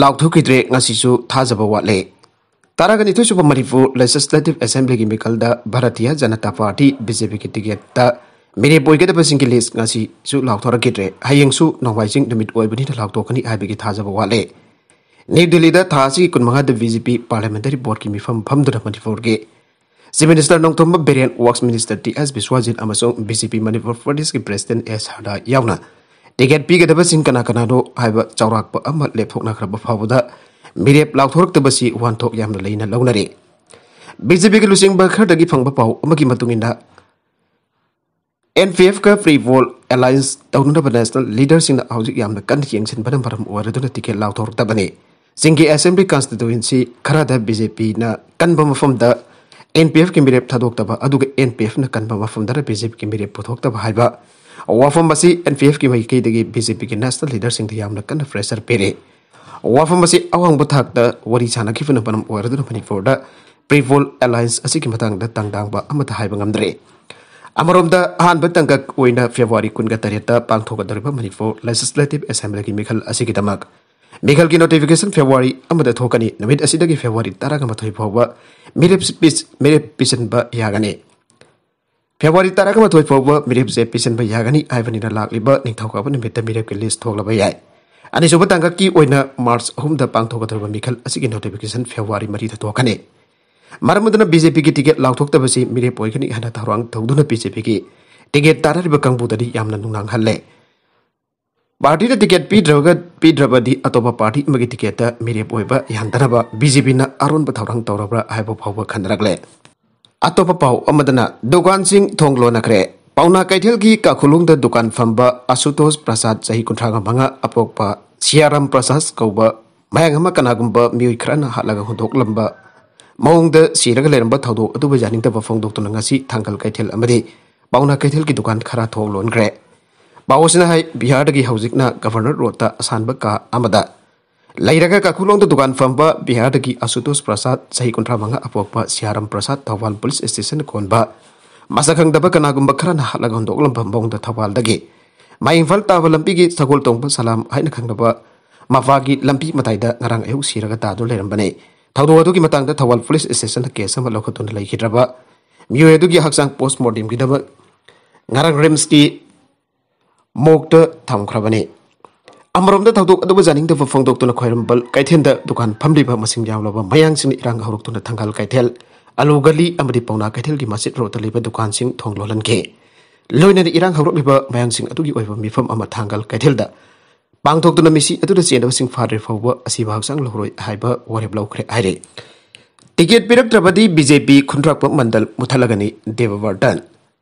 ꯂꯥꯎꯊꯣꯛꯈꯤꯗ꯭ꯔꯦ꯫ ꯉꯁꯤꯁꯨ ꯊꯥꯖꯕ ꯋꯥꯠꯂꯦ꯫ ꯇꯔꯥꯒ ꯅꯤꯊꯣꯏ ꯁꯨꯕ ꯃꯅꯤꯄꯨꯔ Legislative Assemblyꯒꯤ ꯃꯤꯈꯜꯗ ꯚꯥꯔꯇꯤꯌ ꯖꯅꯇꯥ ꯄꯥꯔꯇꯤ, BJPꯒꯤ ticketꯇ ꯃꯤꯔꯦꯞ ꯑꯣꯏꯒꯗꯕꯁꯤꯡꯒꯤ list ꯉꯁꯤꯁꯨ ꯂꯥꯎꯊꯣꯔꯛꯈꯤꯗ꯭ꯔꯦ꯫ ꯍꯌꯦꯡꯁꯨ ꯅꯣꯡꯃꯥꯏꯖꯤꯡ ꯅꯨꯃꯤꯠ ꯑꯣꯏꯕꯅꯤꯅ ꯂꯥꯎꯊꯣꯛꯀꯅꯤ ꯍꯥꯏꯕꯒꯤ ꯊꯥꯖꯕ ꯋꯥꯠꯂꯦ꯫ ꯅ꯭ꯌꯨ ꯗꯤꯜꯂꯤꯗ ꯊꯥ ꯑꯁꯤꯒꯤ ꯀꯨꯟꯃꯉꯥꯗ BJP Parliamentary Boardꯀꯤ ꯃꯤꯐꯝ ꯐꯝꯗꯨꯅ ꯃꯅꯤꯄꯨꯔꯒꯤ Chief Minister Nongthombam Biren, Works Minister T S ꯕꯤꯁ꯭ꯋꯥꯖꯤꯠ ꯑꯃꯁꯨꯡ BJP ꯃꯅꯤꯄꯨꯔ Pradesh President ꯑꯦꯁ ꯁꯥꯔꯗꯥ ꯌꯥꯎꯅ ꯇꯤꯀꯦꯠ ꯄꯤꯒꯗꯕꯁꯤꯡ ꯀꯅꯥ ꯀꯅꯥꯅꯣ ꯍꯥꯏꯕ ꯆꯥꯎꯔꯥꯛꯄ ꯑꯃ ꯂꯦꯞꯊꯣꯛꯅꯈ꯭ꯔꯕ ꯐꯥꯎꯕꯗ ꯃꯤꯔꯦꯞ ꯂꯥꯎꯊꯣꯔꯛꯇꯕꯁꯤ ꯋꯥꯍꯟꯊꯣꯛ ꯌꯥꯝꯅ ꯂꯩꯅ ꯂꯧꯅꯔꯤ꯫ ꯕꯤ ꯖꯦ ꯄꯤꯒꯤ ꯂꯨꯆꯤꯡꯕ ꯈꯔꯗꯒꯤ ꯐꯪꯕ ꯄꯥꯎ ꯑꯃꯒꯤ ꯃꯇꯨꯡ ꯏꯟꯅ, ꯑꯦꯟ ꯄꯤ ꯑꯦꯐꯀ ꯄ꯭ꯔꯤ ꯄꯣꯜ ꯑꯦꯂꯥꯏꯟꯁ ꯇꯧꯅꯅꯕ ꯅꯦꯁꯅꯦꯜ ꯂꯤꯗꯔꯁꯤꯡꯅ ꯍꯧꯖꯤꯛ ꯌꯥꯝꯅ ꯀꯟꯅ ꯌꯦꯡꯁꯤꯟꯕꯅ ꯃꯔꯝ ꯑꯣꯏꯔꯗꯨꯅ ꯇꯤꯀꯦꯠ ꯂꯥꯎꯊꯣꯔꯛꯇꯕꯅꯤ꯫ ꯆꯤꯡꯒꯤ ꯑꯦꯁꯦꯝꯕ꯭ꯂꯤ ꯀꯟꯁꯇꯤꯇ꯭ꯋꯦꯟꯁꯤ ꯈꯔꯗ ꯕꯤ ꯖꯦ ꯄꯤꯅ ꯀꯟꯕ ꯃꯐꯝꯗ ꯑꯦꯟ ꯄꯤ ꯑꯦꯐꯀꯤ ꯃꯤꯔꯦꯞ ꯊꯥꯗꯣꯛꯇꯕ, ꯑꯗꯨꯒ ꯑꯦꯟ ꯄꯤ ꯑꯦꯐꯅ ꯀꯟꯕ ꯃꯐꯝꯗꯅ ꯕꯤ ꯖꯦ ꯄꯤꯒꯤ ꯃꯤꯔꯦꯞ ꯄꯨꯊꯣꯛꯇꯕ ꯍꯥꯏꯕ ꯋꯥꯐꯝ ꯑꯁꯤ ꯑꯦꯟ ꯄꯤ ꯑꯦꯐꯀꯤ ꯃꯥꯏꯀꯩꯗꯒꯤ ꯕꯤ ꯖꯦ ꯄꯤꯒꯤ ꯅꯦꯁꯅꯦꯜ ꯂꯤꯗꯔꯁꯤꯡꯗ ꯌꯥꯝꯅ ꯀꯟꯅ ꯄ꯭ꯔꯦꯁꯔ ꯄꯤꯔꯤ꯫ ꯋꯥꯐꯝ ꯑꯁꯤ ꯑꯋꯥꯡꯕ ꯊꯥꯛꯇ ꯋꯥꯔꯤ ꯁꯥꯅꯈꯤꯕꯅ ꯃꯔꯝ ꯑꯣꯏꯔꯗꯨꯅ ꯃꯅꯤꯄꯨꯔꯗ ꯄ꯭ꯔꯤ ꯄꯣꯜ ꯑꯦꯂꯥꯏꯟꯁ ꯑꯁꯤꯒꯤ ꯃꯇꯥꯡꯗ ꯇꯥꯡꯗꯥꯡꯕ ꯑꯃꯠꯇ ꯍꯥꯏꯕ ꯉꯝꯗ꯭ꯔꯤ꯫ ꯑꯃꯔꯣꯝꯗ, ꯑꯍꯥꯟꯕ ꯇꯥꯡꯀꯛ ꯑꯣꯏꯅ ꯐꯦꯕ꯭ꯔꯨꯋꯥꯔꯤ ꯀꯨꯟꯒ ꯇꯔꯦꯠꯇ ꯄꯥꯡꯊꯣꯛꯀꯗꯧꯔꯤꯕ ꯃꯅꯤꯄꯨꯔ ꯂꯦꯖꯤꯁꯂꯦꯇꯤꯚ ꯑꯦꯁꯦꯝꯕ꯭ꯂꯤꯒꯤ ꯃꯤꯈꯜ ꯑꯁꯤꯒꯤꯗꯃꯛ ꯃꯤꯈꯜꯒꯤ ꯅꯣꯇꯤꯐꯤꯀꯦꯁꯟ ꯐꯦꯕ꯭ꯔꯨꯋꯥꯔꯤ ꯑꯃꯗ ꯊꯣꯛꯀꯅꯤ꯫ ꯅꯨꯃꯤꯠ ꯑꯁꯤꯗꯒꯤ ꯐꯦꯕ꯭ꯔꯨꯋꯥꯔꯤ ꯇꯔꯥꯃꯥꯊꯣꯏ ꯐꯥꯎꯕ ꯃꯤꯔꯦꯞ ꯄꯤꯁ-, ꯃꯤꯔꯦꯞ ꯄꯤꯁꯤꯟꯕ ꯌꯥꯒꯅꯤ꯫ ꯐꯦꯕ꯭ꯔꯨꯋꯥꯔꯤ ꯇꯔꯥꯃꯥꯊꯣꯏ ꯐꯥꯎꯕ ꯃꯤꯔꯦꯞꯁꯦ ꯄꯤꯁꯤꯟꯕ ꯌꯥꯒꯅꯤ ꯍꯥꯏꯕꯅꯤꯅ, ꯂꯥꯛꯂꯤꯕ ꯅꯤꯡꯊꯧꯀꯥꯕ ꯅꯨꯃꯤꯠꯇ ꯃꯤꯔꯦꯞꯀꯤ ꯂꯤꯁ ꯊꯣꯛꯂꯕ ꯌꯥꯏ꯫ ꯑꯅꯤꯁꯨꯕ ꯇꯥꯡꯀꯛꯀꯤ ꯑꯣꯏꯅ ꯃꯥꯔꯆ ꯑꯍꯨꯝꯗ ꯄꯥꯡꯊꯣꯛꯀꯗꯧꯔꯤꯕ ꯃꯤꯈꯜ ꯑꯁꯤꯒꯤ ꯅꯣꯇꯤꯐꯤꯀꯦꯁꯟ ꯐꯦꯕ꯭ꯔꯨꯋꯥꯔꯤ ꯃꯔꯤꯗ ꯊꯣꯛꯀꯅꯤ꯫ ꯃꯔꯝ ꯑꯗꯨꯅ ꯕꯤ ꯖꯦ ꯄꯤꯒꯤ ꯇꯤꯀꯦꯠ ꯂꯥꯎꯊꯣꯛꯇꯕꯁꯤ ꯃꯤꯔꯦꯞ ꯑꯣꯏꯒꯅꯤ ꯍꯥꯏꯅ ꯊꯧꯔꯥꯡ ꯇꯧꯗꯨꯅ ꯕꯤ ꯖꯦ ꯄꯤꯒꯤ ꯇꯤꯀꯦꯠ ꯇꯥꯅꯔꯤꯕ ꯀꯥꯡꯕꯨꯗꯗꯤ ꯌꯥꯝꯅ ꯅꯨꯡꯅꯥꯡꯍꯜꯂꯦ꯫ ꯄꯥꯔꯇꯤꯗ ꯇꯤꯀꯦꯠ ꯄꯤꯗ꯭ꯔꯒ, ꯄꯤꯗ꯭ꯔꯕꯗꯤ ꯑꯇꯣꯞꯄ ꯄꯥꯔꯇꯤ ꯑꯃꯒꯤ ꯇꯤꯀꯦꯠꯇ ꯃꯤꯔꯦꯞ ꯑꯣꯏꯕ ꯌꯥꯍꯟꯗꯅꯕ ꯕꯤ ꯖꯦ ꯄꯤꯅ ꯑꯔꯣꯟꯕ ꯊꯧꯔꯥꯡ ꯇꯧꯔꯕ꯭ꯔꯥ ꯍꯥꯏꯕ ꯐꯥꯎꯕ ꯈꯟꯅꯔꯛꯂꯦ꯫ ꯑꯇꯣꯞꯄ ꯄꯥꯎ ꯑꯃꯗꯅ, ꯗꯨꯀꯥꯟꯁꯤꯡ ꯊꯣꯡ ꯂꯣꯟꯅꯈ꯭ꯔꯦ꯫ ꯄꯥꯎꯅꯥ ꯀꯩꯊꯦꯜꯒꯤ ꯀꯥꯈꯨꯂꯣꯡꯗ ꯗꯨꯀꯥꯟ ꯐꯝꯕ ꯑꯁꯨꯇꯣꯁ ꯄ꯭ꯔꯁꯥꯗ, ꯆꯍꯤ ꯀꯨꯟꯊ꯭ꯔꯥꯒ ꯃꯉꯥ, ꯑꯄꯣꯛꯄ ꯁꯤꯌꯥꯔꯥꯝ ꯄ꯭ꯔꯁꯥꯗ ꯀꯧꯕ ꯃꯌꯥꯡ ꯑꯃ ꯀꯅꯥꯒꯨꯝꯕ ꯃꯤꯑꯣꯏ ꯈꯔꯅ ꯍꯥꯠꯂꯒ ꯍꯨꯟꯗꯣꯛꯂꯝꯕ ꯃꯑꯣꯡꯗ ꯁꯤꯔꯒ ꯂꯩꯔꯝꯕ ꯊꯧꯗꯣꯛ ꯑꯗꯨꯕꯨ ꯌꯥꯅꯤꯡꯗꯕ ꯐꯣꯡꯗꯣꯛꯇꯨꯅ ꯉꯁꯤ ꯊꯥꯡꯒꯜ ꯀꯩꯊꯦꯜ ꯑꯃꯗꯤ ꯄꯥꯎꯅꯥ ꯀꯩꯊꯦꯜꯒꯤ ꯗꯨꯀꯥꯟ ꯈꯔ ꯊꯣꯡ ꯂꯣꯟꯈ꯭ꯔꯦ꯫ ꯄꯥꯎ ꯑꯁꯤꯅ ꯍꯥꯏ, ꯕꯤꯍꯥꯔꯗꯒꯤ ꯍꯧꯖꯤꯛꯅ ꯒꯚꯔꯅꯔ ꯔꯣꯗꯇ ꯑꯁꯥꯟꯕ ꯀꯥ ꯑꯃꯗ ꯂꯩꯔꯒ ꯀꯥꯈꯨꯂꯣꯡꯗ ꯗꯨꯀꯥꯟ ꯐꯝꯕ ꯕꯤꯍꯥꯔꯗꯒꯤ ꯑꯁꯨꯇꯣꯁ ꯄ꯭ꯔꯁꯥꯗ, ꯆꯍꯤ ꯀꯨꯟꯊ꯭ꯔꯥ ꯃꯉꯥ, ꯑꯄꯣꯛꯄ ꯁꯤꯌꯥꯔꯥꯝ ꯄ꯭ꯔꯁꯥꯗ, ꯊꯧꯕꯥꯜ ꯄꯨꯂꯤꯁ ꯁ꯭ꯇꯦꯁꯟ ꯀꯣꯟꯕ ꯃꯁꯛ ꯈꯪꯗꯕ ꯀꯅꯥꯒꯨꯝꯕ ꯈꯔꯅ ꯍꯥꯠꯂꯒ ꯍꯨꯟꯗꯣꯛꯂꯝꯕ ꯃꯑꯣꯡꯗ ꯊꯧꯕꯥꯜꯗꯒꯤ ꯃꯥꯏ ꯏꯝꯐꯥꯜ ꯇꯥꯕ ꯂꯝꯕꯤꯒꯤ ꯁꯒꯣꯜ ꯇꯣꯡꯕ ꯁꯂꯥꯝ ꯍꯥꯏꯅ ꯈꯪꯅꯕ ꯃꯄꯥꯒꯤ ꯂꯝꯕꯤ ꯃꯇꯥꯏꯗ ꯉꯔꯥꯡ ꯑꯌꯨꯛ ꯁꯤꯔꯒ ꯇꯥꯗꯨꯅ ꯂꯩꯔꯝꯕꯅꯤ꯫ ꯊꯧꯗꯣꯛ ꯑꯗꯨꯒꯤ ꯃꯇꯥꯡꯗ ꯊꯧꯕꯥꯜ ꯄꯨꯂꯤꯁ ꯁ꯭ꯇꯦꯁꯟꯗ ꯀꯦꯁ ꯑꯃ ꯂꯧꯈꯠꯇꯨꯅ ꯂꯩꯈꯤꯗ꯭ꯔꯕ ꯃꯤꯑꯣꯏ ꯑꯗꯨꯒꯤ ꯍꯛꯆꯥꯡ ꯄꯣꯁꯃꯣꯔꯇꯦꯝꯒꯤꯗꯃꯛ ꯉꯔꯥꯡ ꯔꯤꯝꯁꯀꯤ ꯃꯣꯔꯒꯇ ꯊꯝꯈ꯭ꯔꯕꯅꯤ꯫ ꯑꯃꯔꯣꯝꯗ, ꯊꯧꯗꯣꯛ ꯑꯗꯨꯕꯨ ꯌꯥꯅꯤꯡꯗꯕ ꯐꯣꯡꯗꯣꯛꯇꯨꯅ ꯈ꯭ꯋꯥꯏꯔꯝꯕꯟ ꯀꯩꯊꯦꯜꯗ ꯗꯨꯀꯥꯟ ꯐꯝꯂꯤꯕ ꯃꯁꯤꯡ ꯌꯥꯝꯂꯕ ꯃꯌꯥꯡꯁꯤꯡꯅ ꯏꯔꯥꯡ ꯍꯧꯔꯛꯇꯨꯅ ꯊꯪꯒꯥꯜ ꯀꯩꯊꯦꯜ, ꯑꯂꯨ ꯒꯂꯤ ꯑꯃꯗꯤ ꯄꯥꯎꯅꯥ ꯀꯩꯊꯦꯜꯒꯤ ꯃꯁꯖꯤꯗ ꯔꯣꯗꯇ ꯂꯩꯕ ꯗꯨꯀꯥꯟꯁꯤꯡ ꯊꯣꯡ ꯂꯣꯜꯍꯟꯈꯤ꯫ ꯂꯣꯏꯅꯅ ꯏꯔꯥꯡ ꯍꯧꯔꯛꯂꯤꯕ ꯃꯌꯥꯝꯁꯤꯡ ꯑꯗꯨꯒꯤ ꯑꯣꯏꯕ ꯃꯤꯐꯝ ꯑꯃ ꯊꯥꯡꯒꯜ ꯀꯩꯊꯦꯜꯗ ꯄꯥꯡꯊꯣꯛꯇꯨꯅ ꯃꯤꯁꯤ ꯑꯗꯨꯗ ꯆꯦꯟꯗꯕꯁꯤꯡ ꯐꯥꯗ꯭ꯔꯤ ꯐꯥꯎꯕ ꯑꯁꯤꯕ ꯍꯛꯆꯥꯡ ꯂꯧꯔꯣꯏ ꯍꯥꯏꯕ ꯋꯥꯔꯦꯞ ꯂꯧꯈ꯭ꯔꯦ ꯍꯥꯏꯔꯦ꯫ ꯇꯤꯀꯦꯠ ꯄꯤꯔꯛꯇ꯭ꯔꯕꯗꯤ ꯕꯤ ꯖꯦ ꯄꯤ ꯈꯨꯟꯗ꯭ꯔꯥꯛꯄꯝ ꯃꯟꯗꯜ ꯃꯨꯊꯠꯂꯒꯅꯤ, ꯗꯦꯕ ꯕꯔꯇꯟ꯫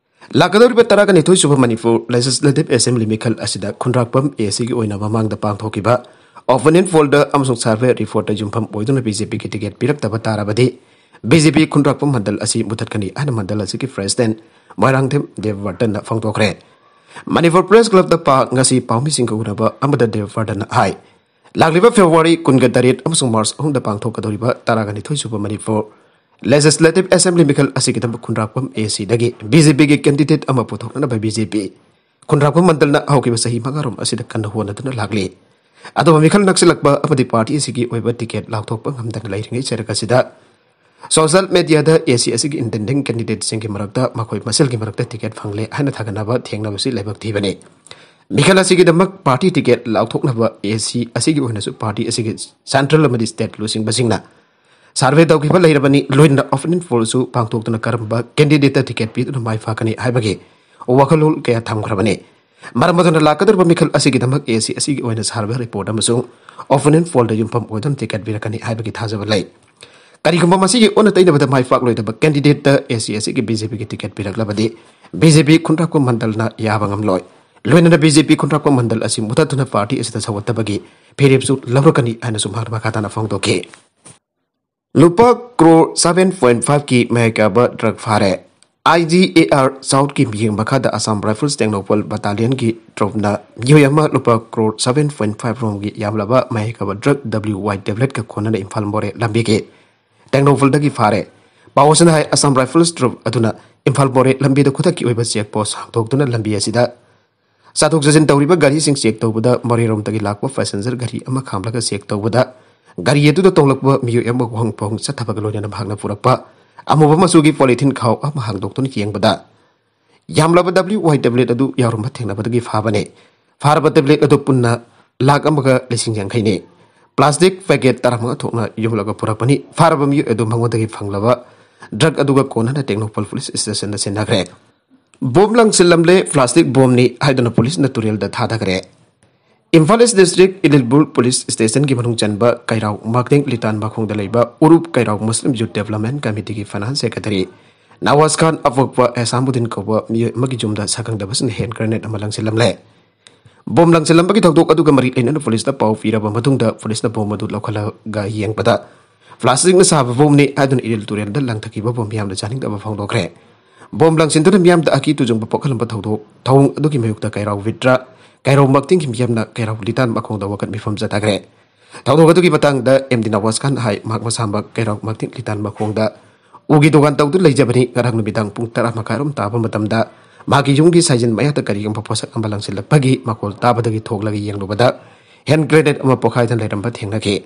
ꯂꯥꯛꯀꯗꯧꯔꯤꯕ ꯇꯔꯥꯒ ꯅꯤꯊꯣꯏ ꯁꯨꯕ ꯃꯅꯤꯄꯨꯔ ꯂꯦꯖꯤꯁꯂꯦꯇꯤꯚ ꯑꯦꯁꯦꯝꯕ꯭ꯂꯤ ꯃꯤꯈꯜ ꯑꯁꯤꯗ ꯈꯨꯟꯗ꯭ꯔꯥꯛꯄꯝ ꯑꯦ ꯁꯤꯒꯤ ꯑꯣꯏꯅ ꯃꯃꯥꯡꯗ ꯄꯥꯡꯊꯣꯛꯈꯤꯕ ꯑꯣꯄꯤꯅꯤꯌꯟ ꯄꯣꯜꯗ ꯑꯃꯁꯨꯡ ꯁꯔꯚꯦ ꯔꯤꯄꯣꯔꯠꯇ ꯌꯨꯝꯐꯝ ꯑꯣꯏꯗꯨꯅ ꯕꯤ ꯖꯦ ꯄꯤꯒꯤ ꯇꯤꯀꯦꯠ ꯄꯤꯔꯛꯇꯕ ꯇꯥꯔꯕꯗꯤ ꯕꯤ ꯖꯦ ꯄꯤ ꯈꯨꯟꯗ꯭ꯔꯥꯛꯄꯝ ꯃꯟꯗꯜ ꯑꯁꯤ ꯃꯨꯊꯠꯀꯅꯤ ꯍꯥꯏꯅ ꯃꯟꯗꯜ ꯑꯁꯤꯒꯤ ꯄ꯭ꯔꯦꯁꯤꯗꯦꯟꯠ ꯃꯣꯏꯔꯥꯡꯊꯦꯝ ꯗꯦꯕ ꯕꯔꯇꯟꯅ ꯐꯣꯡꯗꯣꯛꯈ꯭ꯔꯦ꯫ ꯃꯅꯤꯄꯨꯔ ꯄ꯭ꯔꯦꯁ ꯀ꯭ꯂꯕꯇ ꯄꯥ ꯉꯁꯤ ꯄꯥꯎꯃꯤꯁꯤꯡꯒ ꯎꯅꯕ ꯑꯃꯗ ꯗꯦꯕ ꯕꯔꯇꯟꯅ ꯍꯥꯏ, ꯂꯥꯛꯂꯤꯕ ꯐꯦꯕ꯭ꯔꯨꯋꯥꯔꯤ ꯀꯨꯟꯒ ꯇꯔꯦꯠ ꯑꯃꯁꯨꯡ ꯃꯥꯔꯆ ꯑꯍꯨꯝꯗ ꯄꯥꯡꯊꯣꯛꯀꯗꯧꯔꯤꯕ ꯇꯔꯥꯒ ꯅꯤꯊꯣꯏ ꯁꯨꯕ ꯃꯅꯤꯄꯨꯔ ꯂꯦꯖꯤꯁꯂꯦꯇꯤꯚ ꯑꯦꯁꯦꯝꯕ꯭ꯂꯤ ꯃꯤꯈꯜ ꯑꯁꯤꯒꯤꯗꯃꯛ ꯈꯨꯟꯗ꯭ꯔꯥꯛꯄꯝ ꯑꯦ ꯁꯤꯗꯒꯤ ꯕꯤ ꯖꯦ ꯄꯤꯒꯤ ꯀꯦꯟꯗꯤꯗꯦꯠ ꯑꯃ ꯄꯨꯊꯣꯛꯅꯅꯕ ꯕꯤ ꯖꯦ ꯄꯤ ꯈꯨꯟꯗ꯭ꯔꯥꯛꯄꯝ ꯃꯟꯗꯜꯅ ꯍꯧꯈꯤꯕ ꯆꯍꯤ ꯃꯉꯥꯔꯣꯝ ꯑꯁꯤꯗ ꯀꯟꯅ ꯍꯣꯠꯅꯗꯨꯅ ꯂꯥꯛꯂꯤ꯫ ꯑꯗꯨꯕꯨ ꯃꯤꯈꯜ ꯅꯛꯁꯤꯜꯂꯛꯄ ꯑꯃꯗꯤ ꯄꯥꯔꯇꯤ ꯑꯁꯤꯒꯤ ꯑꯣꯏꯕ ꯇꯤꯀꯦꯠ ꯂꯥꯎꯊꯣꯛꯄ ꯉꯝꯗꯅ ꯂꯩꯔꯤꯉꯩ ꯆꯔꯛ ꯑꯁꯤꯗ ꯁꯣꯁꯤꯌꯦꯜ ꯃꯦꯗꯤꯌꯥꯗ ꯑꯦ ꯁꯤ ꯑꯁꯤꯒꯤ ꯏꯟꯇꯦꯟꯗꯤꯡ ꯀꯦꯟꯗꯤꯗꯦꯠꯁꯤꯡꯒꯤ ꯃꯔꯛꯇ ꯃꯈꯣꯏ ꯃꯁꯦꯜꯒꯤ ꯃꯔꯛꯇ ꯇꯤꯀꯦꯠ ꯐꯪꯂꯦ ꯍꯥꯏꯅ ꯊꯥꯒꯠꯅꯕ ꯊꯦꯡꯅꯕꯁꯤ ꯂꯥꯏꯕꯛ ꯊꯤꯕꯅꯤ꯫ ꯃꯤꯈꯜ ꯑꯁꯤꯒꯤꯗꯃꯛ ꯄꯥꯔꯇꯤ ꯇꯤꯀꯦꯠ ꯂꯥꯎꯊꯣꯛꯅꯕ ꯑꯦ ꯁꯤ ꯑꯁꯤꯒꯤ ꯑꯣꯏꯅꯁꯨ ꯄꯥꯔꯇꯤ ꯑꯁꯤꯒꯤ ꯁꯦꯟꯇ꯭ꯔꯦꯜ ꯑꯃꯗꯤ ꯁ꯭ꯇꯦꯠ ꯂꯨꯆꯤꯡꯕꯁꯤꯡꯅ ꯁꯔꯚꯦ ꯇꯧꯈꯤꯕ ꯂꯩꯔꯕꯅꯤ, ꯂꯣꯏꯅꯅ ꯑꯣꯄꯤꯅꯤꯌꯟ ꯄꯣꯜꯁꯨ ꯄꯥꯡꯊꯣꯛꯇꯨꯅ ꯀꯔꯝꯕ ꯀꯦꯟꯗꯤꯗꯦꯠꯇ ꯇꯤꯀꯦꯠ ꯄꯤꯗꯨꯅ ꯃꯥꯏ ꯄꯥꯛꯀꯅꯤ ꯍꯥꯏꯕꯒꯤ ꯋꯥꯈꯜꯂꯣꯟ ꯀꯌꯥ ꯊꯝꯈ꯭ꯔꯕꯅꯤ꯫ ꯃꯔꯝ ꯑꯗꯨꯅ ꯂꯥꯛꯀꯗꯧꯔꯤꯕ ꯃꯤꯈꯜ ꯑꯁꯤꯒꯤꯗꯃꯛ ꯑꯦ ꯁꯤ ꯑꯁꯤꯒꯤ ꯑꯣꯏꯅ ꯁꯔꯚꯦ ꯔꯤꯄꯣꯔꯠ ꯑꯃꯁꯨꯡ ꯑꯣꯄꯤꯅꯤꯌꯟ ꯄꯣꯜꯗ ꯌꯨꯝꯐꯝ ꯑꯣꯏꯗꯨꯅ ꯇꯤꯀꯦꯠ ꯄꯤꯔꯛꯀꯅꯤ ꯍꯥꯏꯕꯒꯤ ꯊꯥꯖꯕ ꯂꯩ꯫ ꯀꯔꯤꯒꯨꯝꯕ ꯃꯁꯤꯒꯤ ꯑꯣꯟꯅ ꯇꯩꯅꯕꯗ ꯃꯥꯏ ꯄꯥꯛꯂꯣꯏꯗꯕ ꯀꯦꯟꯗꯤꯗꯦꯠꯇ ꯑꯦ ꯁꯤ ꯑꯁꯤꯒꯤ ꯕꯤ ꯖꯦ ꯄꯤꯒꯤ ꯇꯤꯀꯦꯠ ꯄꯤꯔꯛꯂꯕꯗꯤ ꯕꯤ ꯖꯦ ꯄꯤ ꯈꯨꯟꯗ꯭ꯔꯥꯛꯄꯝ ꯃꯟꯗꯜꯅ ꯌꯥꯕ ꯉꯝꯂꯣꯏ꯫ ꯂꯣꯏꯅꯅ ꯕꯤ ꯖꯦ ꯄꯤ ꯈꯨꯟꯗ꯭ꯔꯥꯛꯄꯝ ꯃꯟꯗꯜ ꯑꯁꯤ ꯃꯨꯊꯠꯇꯨꯅ ꯄꯥꯔꯇꯤ ꯑꯁꯤꯗ ꯁꯧꯒꯠꯇꯕꯒꯤ ꯐꯤꯔꯦꯞꯁꯨ ꯂꯧꯔꯛꯀꯅꯤ ꯍꯥꯏꯅꯁꯨ ꯃꯍꯥꯛꯅ ꯃꯈꯥ ꯇꯥꯅ ꯐꯣꯡꯗꯣꯛꯈꯤ꯫ ꯂꯨꯄꯥ ꯀ꯭ꯔꯣꯔ ꯁꯚꯦꯟ ꯄꯣꯏꯟꯠ ꯐꯥꯏꯚꯀꯤ ꯃꯌꯥꯏ ꯀꯥꯕ ꯗ꯭ꯔꯒ ꯐꯥꯔꯦ꯫ ꯑꯥꯏ ꯖꯤ ꯑꯦ ꯑꯥꯔ ꯁꯥꯎꯠꯀꯤ ꯃꯤꯠꯌꯦꯡ ꯃꯈꯥꯗ ꯑꯁꯥꯝ ꯔꯥꯏꯐꯜꯁ ꯇꯦꯡꯅꯧꯄꯜ ꯕꯠꯇꯥꯂꯤꯌꯟꯒꯤ ꯇ꯭ꯔꯨꯞꯅ ꯃꯤꯑꯣꯏ ꯑꯃ ꯂꯨꯄꯥ ꯀ꯭ꯔꯣꯔ ꯁꯚꯦꯟ ꯄꯣꯏꯟꯠ ꯐꯥꯏꯚ ꯔꯣꯝꯒꯤ ꯌꯥꯝꯂꯕ ꯃꯌꯥꯏ ꯀꯥꯕ ꯗ꯭ꯔꯒ ꯗꯕ꯭ꯂꯤꯌꯨ ꯋꯥꯏ ꯇꯦꯕ꯭ꯂꯦꯠꯀ ꯀꯣꯟꯅꯅ ꯏꯝꯐꯥꯜ ꯃꯣꯔꯦ ꯂꯝꯕꯤꯒꯤ ꯇꯦꯡꯅꯧꯄꯜꯗꯒꯤ ꯐꯥꯔꯦ꯫ ꯄꯥꯎ ꯑꯁꯤꯅ ꯍꯥꯏ, ꯑꯁꯥꯝ ꯔꯥꯏꯐꯜꯁ ꯇ꯭ꯔꯨꯞ ꯑꯗꯨꯅ ꯏꯝꯐꯥꯜ ꯃꯣꯔꯦ ꯂꯝꯕꯤꯗ ꯈꯨꯗꯛꯀꯤ ꯑꯣꯏꯕ ꯆꯦꯛ ꯄꯣꯁ ꯍꯥꯡꯗꯣꯛꯇꯨꯅ ꯂꯝꯕꯤ ꯑꯁꯤꯗ ꯆꯠꯊꯣꯛ ꯆꯠꯁꯤꯟ ꯇꯧꯔꯤꯕ ꯒꯥꯔꯤꯁꯤꯡ ꯆꯦꯛ ꯇꯧꯕꯗ ꯃꯣꯔꯦꯔꯣꯝꯗꯒꯤ ꯂꯥꯛꯄ ꯄꯦꯁꯦꯟꯖꯔ ꯒꯥꯔꯤ ꯑꯃ ꯈꯥꯝꯂꯒ ꯆꯦꯛ ꯇꯧꯕꯗ ꯒꯥꯔꯤ ꯑꯗꯨꯗ ꯇꯣꯡꯂꯛꯄ ꯃꯤꯑꯣꯏ ꯑꯃ ꯋꯥꯍꯣꯡ ꯄꯣꯍꯣꯡ ꯆꯠꯊꯕꯒ ꯂꯣꯏꯅꯅ ꯃꯍꯥꯛꯅ ꯄꯨꯔꯛꯄ ꯑꯃꯨꯕ ꯃꯆꯨꯒꯤ ꯄꯣꯂꯤꯊꯤꯟ ꯈꯥꯎ ꯑꯃ ꯍꯥꯡꯗꯣꯛꯇꯨꯅ ꯌꯦꯡꯕꯗ ꯌꯥꯝꯂꯕ ꯗꯕ꯭ꯂꯤꯌꯨ ꯋꯥꯏ ꯇꯦꯕ꯭ꯂꯦꯠ ꯑꯗꯨ ꯌꯥꯎꯔꯝꯕ ꯊꯦꯡꯅꯕꯗꯒꯤ ꯐꯥꯕꯅꯤ꯫ ꯐꯥꯔꯕ ꯇꯦꯕ꯭ꯂꯦꯠ ꯑꯗꯨ ꯄꯨꯟꯅ ꯂꯥꯈ ꯑꯃꯒ ꯂꯤꯁꯤꯡ ꯌꯥꯡꯈꯩꯅꯤ꯫ ꯄ꯭ꯂꯥꯁꯇꯤꯛ ꯄꯦꯀꯦꯠ ꯇꯔꯥꯃꯉꯥ ꯊꯣꯛꯅ ꯌꯣꯝꯂꯒ ꯄꯨꯔꯛꯄꯅꯤ꯫ ꯐꯥꯔꯕ ꯃꯤꯑꯣꯏ ꯑꯗꯨ ꯃꯉꯣꯟꯗꯒꯤ ꯐꯪꯂꯕ ꯗ꯭ꯔꯒ ꯑꯗꯨꯒ ꯀꯣꯟꯅꯅ ꯇꯦꯡꯅꯧꯄꯜ ꯄꯨꯂꯤꯁ ꯁ꯭ꯇꯦꯁꯟꯗ ꯁꯤꯟꯅꯈ꯭ꯔꯦ꯫ ꯕꯣꯝ ꯂꯪꯁꯤꯜꯂꯝꯂꯦ, ꯄ꯭ꯂꯥꯁꯇꯤꯛ ꯕꯣꯝꯅꯤ ꯍꯥꯏꯗꯨꯅ ꯄꯨꯂꯤꯁꯅ ꯇꯨꯔꯦꯜꯗ ꯊꯥꯗꯈ꯭ꯔꯦ꯫ ꯏꯝꯐꯥꯜ ꯏꯁ ꯗꯤꯁꯇ꯭ꯔꯤꯛ ꯏꯂꯤꯜꯕꯨꯔ ꯄꯨꯂꯤꯁ ꯁ꯭ꯇꯦꯁꯟꯒꯤ ꯃꯅꯨꯡ ꯆꯟꯕ ꯀꯩꯔꯥꯎ ꯃꯥꯛꯇꯤꯡ ꯂꯤꯇꯥꯟ ꯃꯈꯣꯡꯗ ꯂꯩꯕ ꯎꯔꯨꯞ ꯀꯩꯔꯥꯎ ꯃꯨꯁꯂꯤꯝ ꯌꯨꯠ ꯗꯦꯕꯂꯞꯃꯦꯟ ꯀꯃꯤꯇꯤꯒꯤ ꯐꯥꯏꯅꯥꯟꯁ ꯁꯦꯀ꯭ꯔꯦꯇꯔꯤ ꯅꯋꯥꯖ ꯈꯥꯟ ꯑꯄꯣꯛꯄ ꯑꯦꯁꯥꯃꯨꯗꯤꯟ ꯀꯧꯕ ꯃꯤꯑꯣꯏ ꯑꯃꯒꯤ ꯌꯨꯝꯗ ꯁꯛꯈꯪꯗꯕꯁꯤꯡꯅ ꯍꯦꯟ ꯒ꯭ꯔꯦꯅꯦꯗ ꯑꯃ ꯂꯪꯁꯤꯜꯂꯝꯂꯦ꯫ ꯕꯣꯝ ꯂꯪꯁꯤꯜꯂꯝꯕꯒꯤ ꯊꯧꯗꯣꯛ ꯑꯗꯨꯒ ꯃꯔꯤ ꯂꯩꯅꯅ ꯄꯨꯂꯤꯁꯇ ꯄꯥꯎ ꯄꯤꯔꯕ ꯃꯇꯨꯡꯗ ꯄꯨꯂꯤꯁꯅ ꯕꯣꯝ ꯑꯗꯨ ꯂꯧꯈꯠꯂꯒ ꯌꯦꯡꯕꯗ ꯄ꯭ꯂꯥꯁꯇꯤꯛꯅ ꯁꯥꯕ ꯕꯣꯝꯅꯤ ꯍꯥꯏꯗꯨꯅ ꯏꯔꯤꯜ ꯇꯨꯔꯦꯜꯗ ꯂꯪꯊꯈꯤꯕ ꯕꯣꯝ ꯃꯤꯌꯥꯝꯅ ꯆꯥꯅꯤꯡꯗꯕ ꯐꯣꯡꯗꯣꯛꯈ꯭ꯔꯦ꯫ ꯕꯣꯝ ꯂꯪꯁꯤꯟꯗꯨꯅ ꯃꯤꯌꯥꯝꯗ ꯑꯀꯤ ꯇꯨꯖꯨꯡꯕ ꯄꯣꯛꯍꯜꯂꯝꯕ ꯊꯧꯗꯣꯛ ꯊꯧꯑꯣꯡ ꯑꯗꯨꯒꯤ ꯃꯥꯌꯣꯛꯇ ꯀꯩꯔꯥꯎ ꯋꯤꯗ꯭ꯔꯥ, ꯀꯩꯔꯥꯎ ꯃꯥꯛꯇꯤꯡꯒꯤ ꯃꯤꯌꯥꯝꯅ ꯀꯩꯔꯥꯎ ꯂꯤꯇꯥꯟ ꯃꯈꯣꯡꯗ ꯋꯥꯀꯠ ꯃꯤꯐꯝ ꯆꯠꯊꯈ꯭ꯔꯦ꯫ ꯊꯧꯗꯣꯛ ꯑꯗꯨꯒꯤ ꯃꯇꯥꯡꯗ ꯑꯦꯝ ꯗꯤ ꯅꯋꯥꯖ ꯈꯥꯟ ꯍꯥꯏ ꯃꯍꯥꯛ ꯃꯁꯥꯃꯛ ꯀꯩꯔꯥꯎ ꯃꯥꯛꯇꯤꯡ ꯂꯤꯇꯥꯟ ꯃꯈꯣꯡꯗ ꯎꯒꯤ ꯗꯨꯀꯥꯟ ꯇꯧꯗꯨꯅ ꯂꯩꯖꯕꯅꯤ꯫ ꯉꯔꯥꯡ ꯅꯨꯃꯤꯗꯥꯡ ꯄꯨꯡ ꯇꯔꯥ ꯃꯈꯥꯏꯔꯣꯝ ꯇꯥꯕ ꯃꯇꯝꯗ ꯃꯍꯥꯛꯀꯤ ꯌꯨꯝꯒꯤ ꯁꯥꯏꯖꯤꯟ ꯃꯌꯥꯗ ꯀꯔꯤꯒꯨꯝꯕ ꯄꯣꯠꯁꯛ ꯑꯃ ꯂꯪꯁꯤꯜꯂꯛꯄꯒꯤ ꯃꯈꯣꯜ ꯇꯥꯕꯗꯒꯤ ꯊꯣꯛꯂꯒ ꯌꯦꯡꯂꯨꯕꯗ ꯍꯦꯟ ꯒ꯭ꯔꯦꯅꯦꯗ ꯑꯃ ꯄꯣꯈꯥꯏꯗꯨꯅ ꯂꯩꯔꯝꯕ ꯊꯦꯡꯅꯈꯤ꯫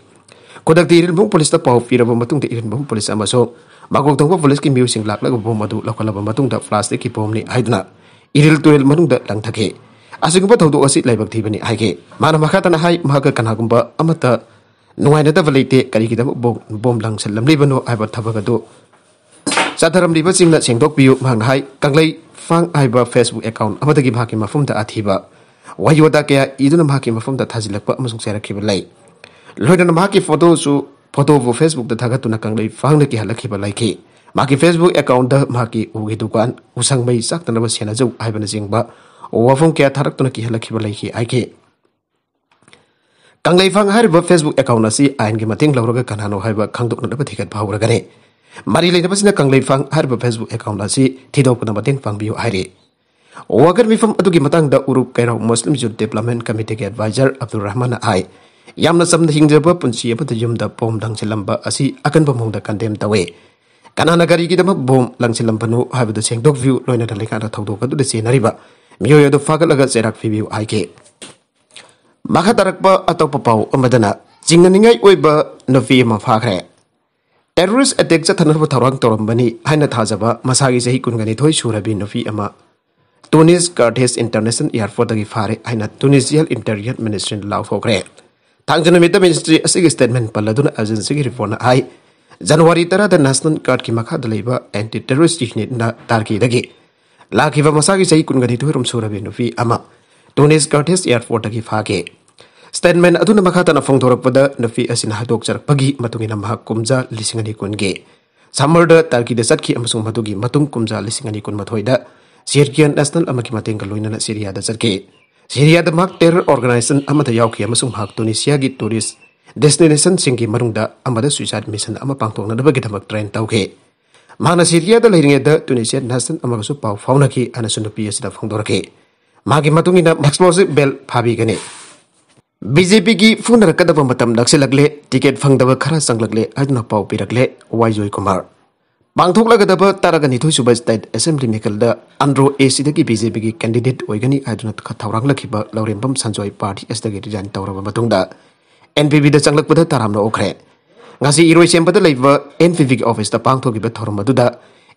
ꯈꯨꯗꯛꯇ ꯏꯔꯤꯜꯕꯨꯝ ꯄꯨꯂꯤꯁꯇ ꯄꯥꯎ ꯄꯤꯔꯕ ꯃꯇꯨꯡꯗ ꯏꯔꯤꯜꯕꯨꯝ ꯄꯨꯂꯤꯁ ꯑꯃꯁꯨꯡ ꯃꯀꯣꯛ ꯊꯣꯡꯕ ꯄꯨꯂꯤꯁꯀꯤ ꯃꯤꯑꯣꯏꯁꯤꯡ ꯂꯥꯛꯂꯒ ꯕꯣꯝ ꯑꯗꯨ ꯂꯧꯈꯠꯂꯕ ꯃꯇꯨꯡꯗ ꯄ꯭ꯂꯥꯁꯇꯤꯛꯀꯤ ꯕꯣꯝꯅꯤ ꯍꯥꯏꯗꯨꯅ ꯏꯔꯤꯜ ꯇꯨꯔꯦꯜ ꯃꯅꯨꯡꯗ ꯂꯪꯊꯈꯤ꯫ ꯑꯁꯤꯒꯨꯝꯕ ꯊꯧꯗꯣꯛ ꯑꯁꯤ ꯂꯥꯏꯕꯛ ꯊꯤꯕꯅꯤ ꯍꯥꯏꯈꯤ꯫ ꯃꯥꯅ ꯃꯈꯥ ꯇꯥꯅ ꯍꯥꯏ, ꯃꯍꯥꯛꯀ ꯀꯅꯥꯒꯨꯝꯕ ꯑꯃꯠꯇ ꯅꯨꯡꯉꯥꯏꯅꯗꯕ ꯂꯩꯇꯦ, ꯀꯔꯤꯒꯤꯗꯃꯛ ꯕꯣꯝ, ꯕꯣꯝ ꯂꯪꯁꯤꯜꯂꯝꯂꯤꯕꯅꯣ ꯍꯥꯏꯕ ꯊꯕꯛ ꯑꯗꯨ ꯆꯠꯊꯔꯝꯂꯤꯕꯁꯤꯡꯅ ꯁꯦꯡꯗꯣꯛꯄꯤꯌꯨ꯫ ꯃꯍꯥꯛꯅ ꯍꯥꯏ, ꯀꯪꯂꯩ ꯐꯥꯡ ꯍꯥꯏꯕ Facebook account ꯑꯃꯗꯒꯤ ꯃꯍꯥꯛꯀꯤ ꯃꯐꯝꯗ ꯑꯊꯤꯕ ꯋꯥꯌꯣꯗ ꯀꯌꯥ ꯏꯗꯨꯅ ꯃꯍꯥꯛꯀꯤ ꯃꯐꯝꯗ ꯊꯥꯖꯤꯜꯂꯛꯄ ꯑꯃꯁꯨꯡ ꯆꯩꯔꯛꯈꯤꯕ ꯂꯩ꯫ ꯂꯣꯏꯅꯅ ꯃꯍꯥꯛꯀꯤ ꯐꯣꯇꯣꯁꯨ, ꯐꯣꯇꯣꯕꯨ Facebookꯇ ꯊꯥꯒꯠꯇꯨꯅ ꯀꯪꯂꯩ ꯐꯥꯡꯅ ꯀꯤꯍꯜꯂꯛꯈꯤꯕ ꯂꯩꯈꯤ꯫ ꯃꯍꯥꯛꯀꯤ Facebook accountꯇ ꯃꯍꯥꯛꯀꯤ ꯎꯒꯤ ꯗꯨꯀꯥꯟ, ꯎꯁꯪ ꯃꯩ ꯆꯥꯛꯇꯅꯕ ꯁꯦꯟꯅꯖꯧ ꯍꯥꯏꯕꯅꯆꯤꯡꯕ ꯋꯥꯐꯝ ꯀꯌꯥ ꯊꯥꯔꯛꯇꯨꯅ ꯀꯤꯍꯜꯂꯛꯈꯤꯕ ꯂꯩꯈꯤ ꯍꯥꯏꯈꯤ꯫ ꯀꯪꯂꯩꯐꯥꯡ ꯍꯥꯏꯔꯤꯕ Facebook account ꯑꯁꯤ ꯑꯥꯏꯟꯒꯤ ꯃꯇꯦꯡ ꯂꯧꯔꯒ ꯀꯅꯥꯅꯣ ꯍꯥꯏꯕ ꯈꯪꯗꯣꯛꯅꯅꯕ ꯊꯤꯒꯠꯄ ꯍꯧꯔꯒꯅꯤ꯫ ꯃꯔꯤ ꯂꯩꯅꯕꯁꯤꯅ ꯀꯪꯂꯩꯐꯥꯡ ꯍꯥꯏꯔꯤꯕ Facebook account ꯑꯁꯤ ꯊꯤꯗꯣꯛꯄꯗ ꯃꯇꯦꯡ ꯄꯥꯡꯕꯤꯌꯨ ꯍꯥꯏꯔꯤ꯫ ꯋꯥꯀꯠ ꯃꯤꯐꯝ ꯑꯗꯨꯒꯤ ꯃꯇꯥꯡꯗ ꯎꯔꯨꯞ ꯀꯩꯔꯥꯎ ꯃꯨꯁꯂꯤꯝ ꯌꯨꯠ ꯗꯦꯕꯂꯞꯃꯦꯟ ꯀꯃꯤꯇꯤꯒꯤ ꯑꯦꯗꯚꯥꯏꯖꯔ ꯑꯕꯗꯨꯜ ꯔꯍꯃꯟꯅ ꯍꯥꯏ, ꯌꯥꯝꯅ ꯆꯝꯅ ꯍꯤꯡꯖꯕ ꯄꯨꯟꯁꯤ ꯑꯃꯗ ꯌꯨꯝꯗ ꯕꯣꯝ ꯂꯪꯁꯤꯜꯂꯝꯕ ꯑꯁꯤ ꯑꯀꯟꯕ ꯃꯑꯣꯡꯗ ꯀꯟꯗꯦꯝ ꯇꯧꯏ꯫ ꯀꯅꯥꯅ ꯀꯔꯤꯒꯤꯗꯃꯛ ꯕꯣꯝ ꯂꯪꯁꯤꯜꯂꯝꯕꯅꯣ ꯍꯥꯏꯕꯗꯨ ꯁꯦꯡꯗꯣꯛꯄꯤꯌꯨ, ꯂꯣꯏꯅꯅ ꯂꯩꯉꯥꯛꯅ ꯊꯧꯗꯣꯛ ꯑꯗꯨꯗ ꯆꯦꯟꯅꯔꯤꯕ ꯃꯤꯑꯣꯏ ꯑꯗꯨ ꯐꯥꯒꯠꯂꯒ ꯆꯩꯔꯥꯛ ꯄꯤꯕꯤꯌꯨ ꯍꯥꯏꯈꯤ꯫ ꯃꯈꯥ ꯇꯥꯔꯛꯄ ꯑꯇꯣꯞꯄ ꯄꯥꯎ ꯑꯃꯗꯅ ꯆꯤꯡꯅꯅꯤꯡꯉꯥꯏ ꯑꯣꯏꯕ ꯅꯨꯄꯤ ꯑꯃ ꯐꯥꯈ꯭ꯔꯦ꯫ ꯇꯦꯔꯣꯔꯤꯁ ꯑꯦꯇꯦꯛ ꯆꯠꯊꯅꯕ ꯊꯧꯔꯥꯡ ꯇꯧꯔꯝꯕꯅꯤ ꯍꯥꯏꯅ ꯊꯥꯖꯕ ꯃꯁꯥꯒꯤ ꯆꯍꯤ ꯀꯨꯟꯒ ꯅꯤꯊꯣꯏ ꯁꯨꯔꯕꯤ ꯅꯨꯄꯤ ꯑꯃ ꯇꯨꯅꯤꯁ ꯀꯥꯔꯊꯦꯖ ꯏꯟꯇꯔꯅꯦꯁꯅꯦꯜ ꯑꯦꯌꯔꯄꯣꯔꯠꯇꯒꯤ ꯐꯥꯔꯦ ꯍꯥꯏꯅ ꯇꯨꯅꯤꯁꯤꯌꯥꯟ ꯏꯟꯇꯤꯔꯤꯌꯔ ꯃꯤꯅꯤꯁꯇ꯭ꯔꯤꯅ ꯂꯥꯎꯊꯣꯛꯈ꯭ꯔꯦ꯫ ꯊꯥꯡꯖ ꯅꯨꯃꯤꯠꯇ ꯃꯤꯅꯤꯁꯇ꯭ꯔꯤ ꯑꯁꯤꯒꯤ ꯁ꯭ꯇꯦꯠꯃꯦꯟ ꯄꯜꯂꯗꯨꯅ ꯑꯦꯖꯦꯟꯁꯤꯒꯤ ꯔꯤꯄꯣꯔꯠꯅ ꯍꯥꯏ, ꯖꯅꯋꯥꯔꯤ ꯇꯔꯥꯗ ꯅꯦꯁꯅꯦꯜ ꯒꯥꯔꯗꯀꯤ ꯃꯈꯥꯗ ꯂꯩꯕ ꯑꯦꯟꯇꯤ ꯇꯦꯔꯣꯔꯤꯁ ꯌꯨꯅꯤꯠꯅ ꯇꯥꯔꯀꯤꯗꯒꯤ ꯂꯥꯛꯈꯤꯕ ꯃꯁꯥꯒꯤ ꯆꯍꯤ ꯀꯨꯟꯒ ꯅꯤꯊꯣꯏ ꯔꯣꯝ ꯁꯨꯔꯕꯤ ꯅꯨꯄꯤ ꯑꯃ ꯇꯨꯅꯤꯁ ꯀꯥꯔꯊꯦꯁ ꯑꯦꯌꯔꯄꯣꯔꯠꯇꯒꯤ ꯐꯥꯈꯤ꯫ ꯁ꯭ꯇꯦꯠꯃꯦꯟ ꯑꯗꯨꯅ ꯃꯈꯥ ꯇꯥꯅ ꯐꯣꯡꯗꯣꯔꯛꯄꯗ, ꯅꯨꯄꯤ ꯑꯁꯤꯅ ꯍꯥꯏꯗꯣꯛꯆꯔꯛꯄꯒꯤ ꯃꯇꯨꯡ ꯏꯟꯅ, ꯃꯍꯥꯛ ꯀꯨꯝꯖꯥ ꯂꯤꯁꯤꯡ ꯑꯅꯤ ꯀꯨꯟꯒꯤ ꯁꯝꯃꯔꯗ ꯇꯔꯀꯤꯗ ꯆꯠꯈꯤ ꯑꯃꯁꯨꯡ ꯃꯗꯨꯒꯤ ꯃꯇꯨꯡ ꯀꯨꯝꯖꯥ ꯂꯤꯁꯤꯡ ꯑꯅꯤ ꯀꯨꯟꯃꯥꯊꯣꯏꯗ ꯁꯤꯔꯤꯌꯥꯟ ꯅꯦꯁꯅꯦꯜ ꯑꯃꯒꯤ ꯃꯇꯦꯡꯒ ꯂꯣꯏꯅꯅ ꯁꯤꯔꯤꯌꯥꯗ ꯆꯠꯈꯤ꯫ ꯁꯤꯔꯤꯌꯥꯗ ꯃꯍꯥꯛ ꯇꯦꯔꯔ ꯑꯣꯔꯒꯅꯥꯏꯖꯦꯁꯟ ꯑꯃꯗ ꯌꯥꯎꯈꯤ ꯑꯃꯁꯨꯡ ꯃꯍꯥꯛ ꯇꯨꯅꯤꯁꯤꯌꯥꯒꯤ ꯇꯨꯔꯤꯁ ꯗꯦꯁꯇꯤꯅꯦꯁꯟꯁꯤꯡꯒꯤ ꯃꯅꯨꯡꯗ ꯑꯃꯗ ꯁꯨꯏꯁꯥꯏꯗ ꯃꯤꯁꯟ ꯑꯃ ꯄꯥꯡꯊꯣꯛꯅꯅꯕꯒꯤꯗꯃꯛ ꯇ꯭ꯔꯦꯟ ꯇꯧꯈꯤ꯫ ꯃꯍꯥꯛꯅ ꯁꯤꯔꯤꯌꯥꯗ ꯂꯩꯔꯤꯉꯩꯗ ꯇꯨꯅꯤꯁꯤꯌꯥꯟ ꯅꯦꯁꯅꯦꯜ ꯑꯃꯒꯁꯨ ꯄꯥꯎ ꯐꯥꯎꯅꯈꯤ ꯍꯥꯏꯅꯁꯨ ꯅꯨꯄꯤ ꯑꯁꯤꯗ ꯐꯣꯡꯗꯣꯔꯛꯈꯤ꯫ ꯃꯥꯒꯤ ꯃꯇꯨꯡ ꯏꯟꯅ ꯑꯦꯛꯁꯄ꯭ꯂꯣꯁꯤꯚ ꯕꯦꯜ ꯐꯥꯕꯤꯒꯅꯤ꯫ ꯕꯤ ꯖꯦ ꯄꯤꯒꯤ ꯐꯨꯅꯔꯛꯀꯗꯕ ꯃꯇꯝ ꯅꯛꯁꯤꯜꯂꯛꯂꯦ, ꯇꯤꯀꯦꯠ ꯐꯪꯗꯕ ꯈꯔ ꯆꯪꯂꯛꯂꯦ ꯍꯥꯏꯗꯨꯅ ꯄꯥꯎ ꯄꯤꯔꯛꯂꯦ ꯋꯥꯏ ꯖꯣꯏ ꯀꯨꯃꯥꯔ꯫ ꯄꯥꯡꯊꯣꯛꯂꯒꯗꯕ ꯇꯔꯥꯒ ꯅꯤꯊꯣꯏ ꯁꯨꯕ ꯁ꯭ꯇꯦꯠ ꯑꯦꯁꯦꯝꯕ꯭ꯂꯤ ꯃꯤꯈꯜꯗ ꯑꯟꯗ꯭ꯔꯣ ꯑꯦ ꯁꯤꯗꯒꯤ ꯕꯤ ꯖꯦ ꯄꯤꯒꯤ ꯀꯦꯟꯗꯤꯗꯦꯠ ꯑꯣꯏꯒꯅꯤ ꯍꯥꯏꯗꯨꯅ ꯊꯧꯔꯥꯡꯂꯛꯈꯤꯕ ꯂꯧꯔꯦꯝꯕꯝ ꯁꯟꯖꯣꯏ ꯄꯥꯔꯇꯤ ꯑꯁꯤꯗꯒꯤ ꯔꯤꯖꯥꯏꯟ ꯇꯧꯔꯕ ꯃꯇꯨꯡꯗ ꯑꯦꯟ ꯄꯤ ꯕꯤꯗ ꯆꯪꯂꯛꯄꯗ ꯇꯔꯥꯝꯅ ꯑꯣꯛꯈ꯭ꯔꯦ꯫ ꯉꯁꯤ ꯏꯔꯣꯏꯁꯦꯝꯕꯗ ꯂꯩꯕ ꯑꯦꯟ ꯄꯤ ꯕꯤꯒꯤ ꯑꯣꯐꯤꯁꯇ ꯄꯥꯡꯊꯣꯛꯈꯤꯕ ꯊꯧꯔꯝ ꯑꯗꯨꯗ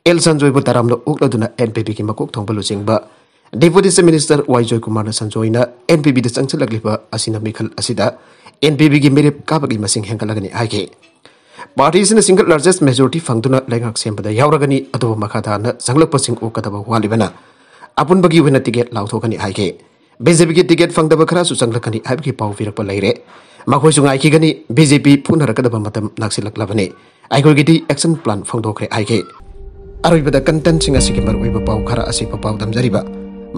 ꯑꯦꯜ ꯁꯟꯖꯣꯏꯕꯨ ꯇꯔꯥꯝꯅ ꯑꯣꯛꯂꯗꯨꯅ ꯑꯦꯟ ꯄꯤ ꯕꯤꯒꯤ ꯃꯀꯣꯛ ꯊꯣꯡꯕ ꯂꯨꯆꯤꯡꯕ ꯗꯦꯄꯨꯇꯤ ꯆꯤꯐ ꯃꯤꯅꯤꯁꯇꯔ ꯋꯥꯏ ꯖꯣꯏꯀꯨꯃꯥꯔꯅ ꯁꯟꯖꯣꯏꯅ ꯑꯦꯟ ꯄꯤ ꯕꯤꯗ ꯆꯪꯁꯤꯜꯂꯛꯂꯤꯕ ꯑꯁꯤꯅ ꯃꯤꯈꯜ ꯑꯁꯤꯗ ꯑꯦꯟ ꯄꯤ ꯕꯤꯒꯤ ꯃꯤꯔꯦꯞ ꯀꯥꯕꯒꯤ ꯃꯁꯤꯡ ꯍꯦꯟꯒꯠꯂꯒꯅꯤ ꯍꯥꯏꯈꯤ꯫ ꯄꯥꯔꯇꯤ ꯑꯁꯤꯅ ꯁꯤꯡꯒꯜ ꯂꯥꯔꯖꯦꯁ ꯃꯦꯖꯣꯔꯤꯇꯤ ꯐꯪꯗꯨꯅ ꯂꯩꯉꯥꯛ ꯁꯦꯝꯕꯗ ꯌꯥꯎꯔꯒꯅꯤ, ꯑꯗꯨꯕꯨ ꯃꯈꯥ ꯇꯥꯅ ꯆꯪꯂꯛꯄꯁꯤꯡ ꯑꯣꯛꯀꯗꯕ ꯋꯥꯠꯂꯤꯕꯅ ꯑꯄꯨꯟꯕꯒꯤ ꯑꯣꯏꯅ ꯇꯤꯀꯦꯠ ꯂꯥꯎꯊꯣꯛꯀꯅꯤ ꯍꯥꯏꯈꯤ꯫ ꯕꯤ ꯖꯦ ꯄꯤꯒꯤ ꯇꯤꯀꯦꯠ ꯐꯪꯗꯕ ꯈꯔꯁꯨ ꯆꯪꯂꯛꯀꯅꯤ ꯍꯥꯏꯕꯒꯤ ꯄꯥꯎ ꯄꯤꯔꯛꯄ ꯂꯩꯔꯦ꯫ ꯃꯈꯣꯏꯁꯨ ꯉꯥꯏꯈꯤꯒꯅꯤ, ꯕꯤ ꯖꯦ ꯄꯤ ꯐꯨꯅꯔꯛꯀꯗꯕ ꯃꯇꯝ ꯅꯛꯁꯤꯜꯂꯛꯂꯕꯅꯤ꯫ ꯑꯩꯈꯣꯏꯒꯤꯗꯤ ꯑꯦꯛꯁꯟ ꯄ꯭ꯂꯥꯟ ꯐꯣꯡꯗꯣꯛꯈ꯭ꯔꯦ ꯍꯥꯏꯈꯤ꯫ ꯑꯔꯣꯏꯕꯗ ꯀꯟꯇꯦꯟꯁꯤꯡ ꯑꯁꯤꯒꯤ ꯃꯔꯨꯑꯣꯏꯕ ꯄꯥꯎ ꯈꯔ ꯑꯁꯤ ꯄꯥꯎ ꯇꯝꯖꯔꯤꯕ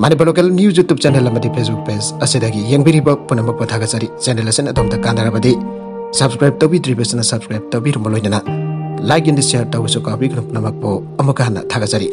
Manipur local news YouTube channel ꯑꯃꯗꯤ ꯐꯦꯁꯕꯨꯛ ꯄꯦꯖ ꯑꯁꯤꯗꯒꯤ ꯌꯦꯡꯕꯤꯔꯤꯕ ꯄꯨꯝꯅꯃꯛꯄꯨ ꯊꯥꯒꯠꯆꯔꯤ꯫ ꯆꯦꯅꯦꯜ ꯑꯁꯤꯅ ꯑꯗꯣꯝꯗ ꯀꯥꯟꯅꯔꯕꯗꯤ ꯁꯕꯁꯀ꯭ꯔꯥꯏꯕ ꯇꯧꯕꯤꯗ꯭ꯔꯤꯕꯁꯤꯅ ꯁꯕꯁꯀ꯭ꯔꯥꯏꯕ ꯇꯧꯕꯤꯔꯝꯕ ꯂꯣꯏꯅꯅ ꯂꯥꯏꯛ ꯑꯦꯟ ꯁꯤꯌꯔ ꯇꯧꯕꯁꯨ ꯀꯥꯎꯕꯤꯒꯅꯨ꯫ ꯄꯨꯝꯅꯃꯛꯄꯨ ꯑꯃꯨꯛꯀ ꯍꯟꯅ ꯊꯥꯒꯠꯆꯔꯤ꯫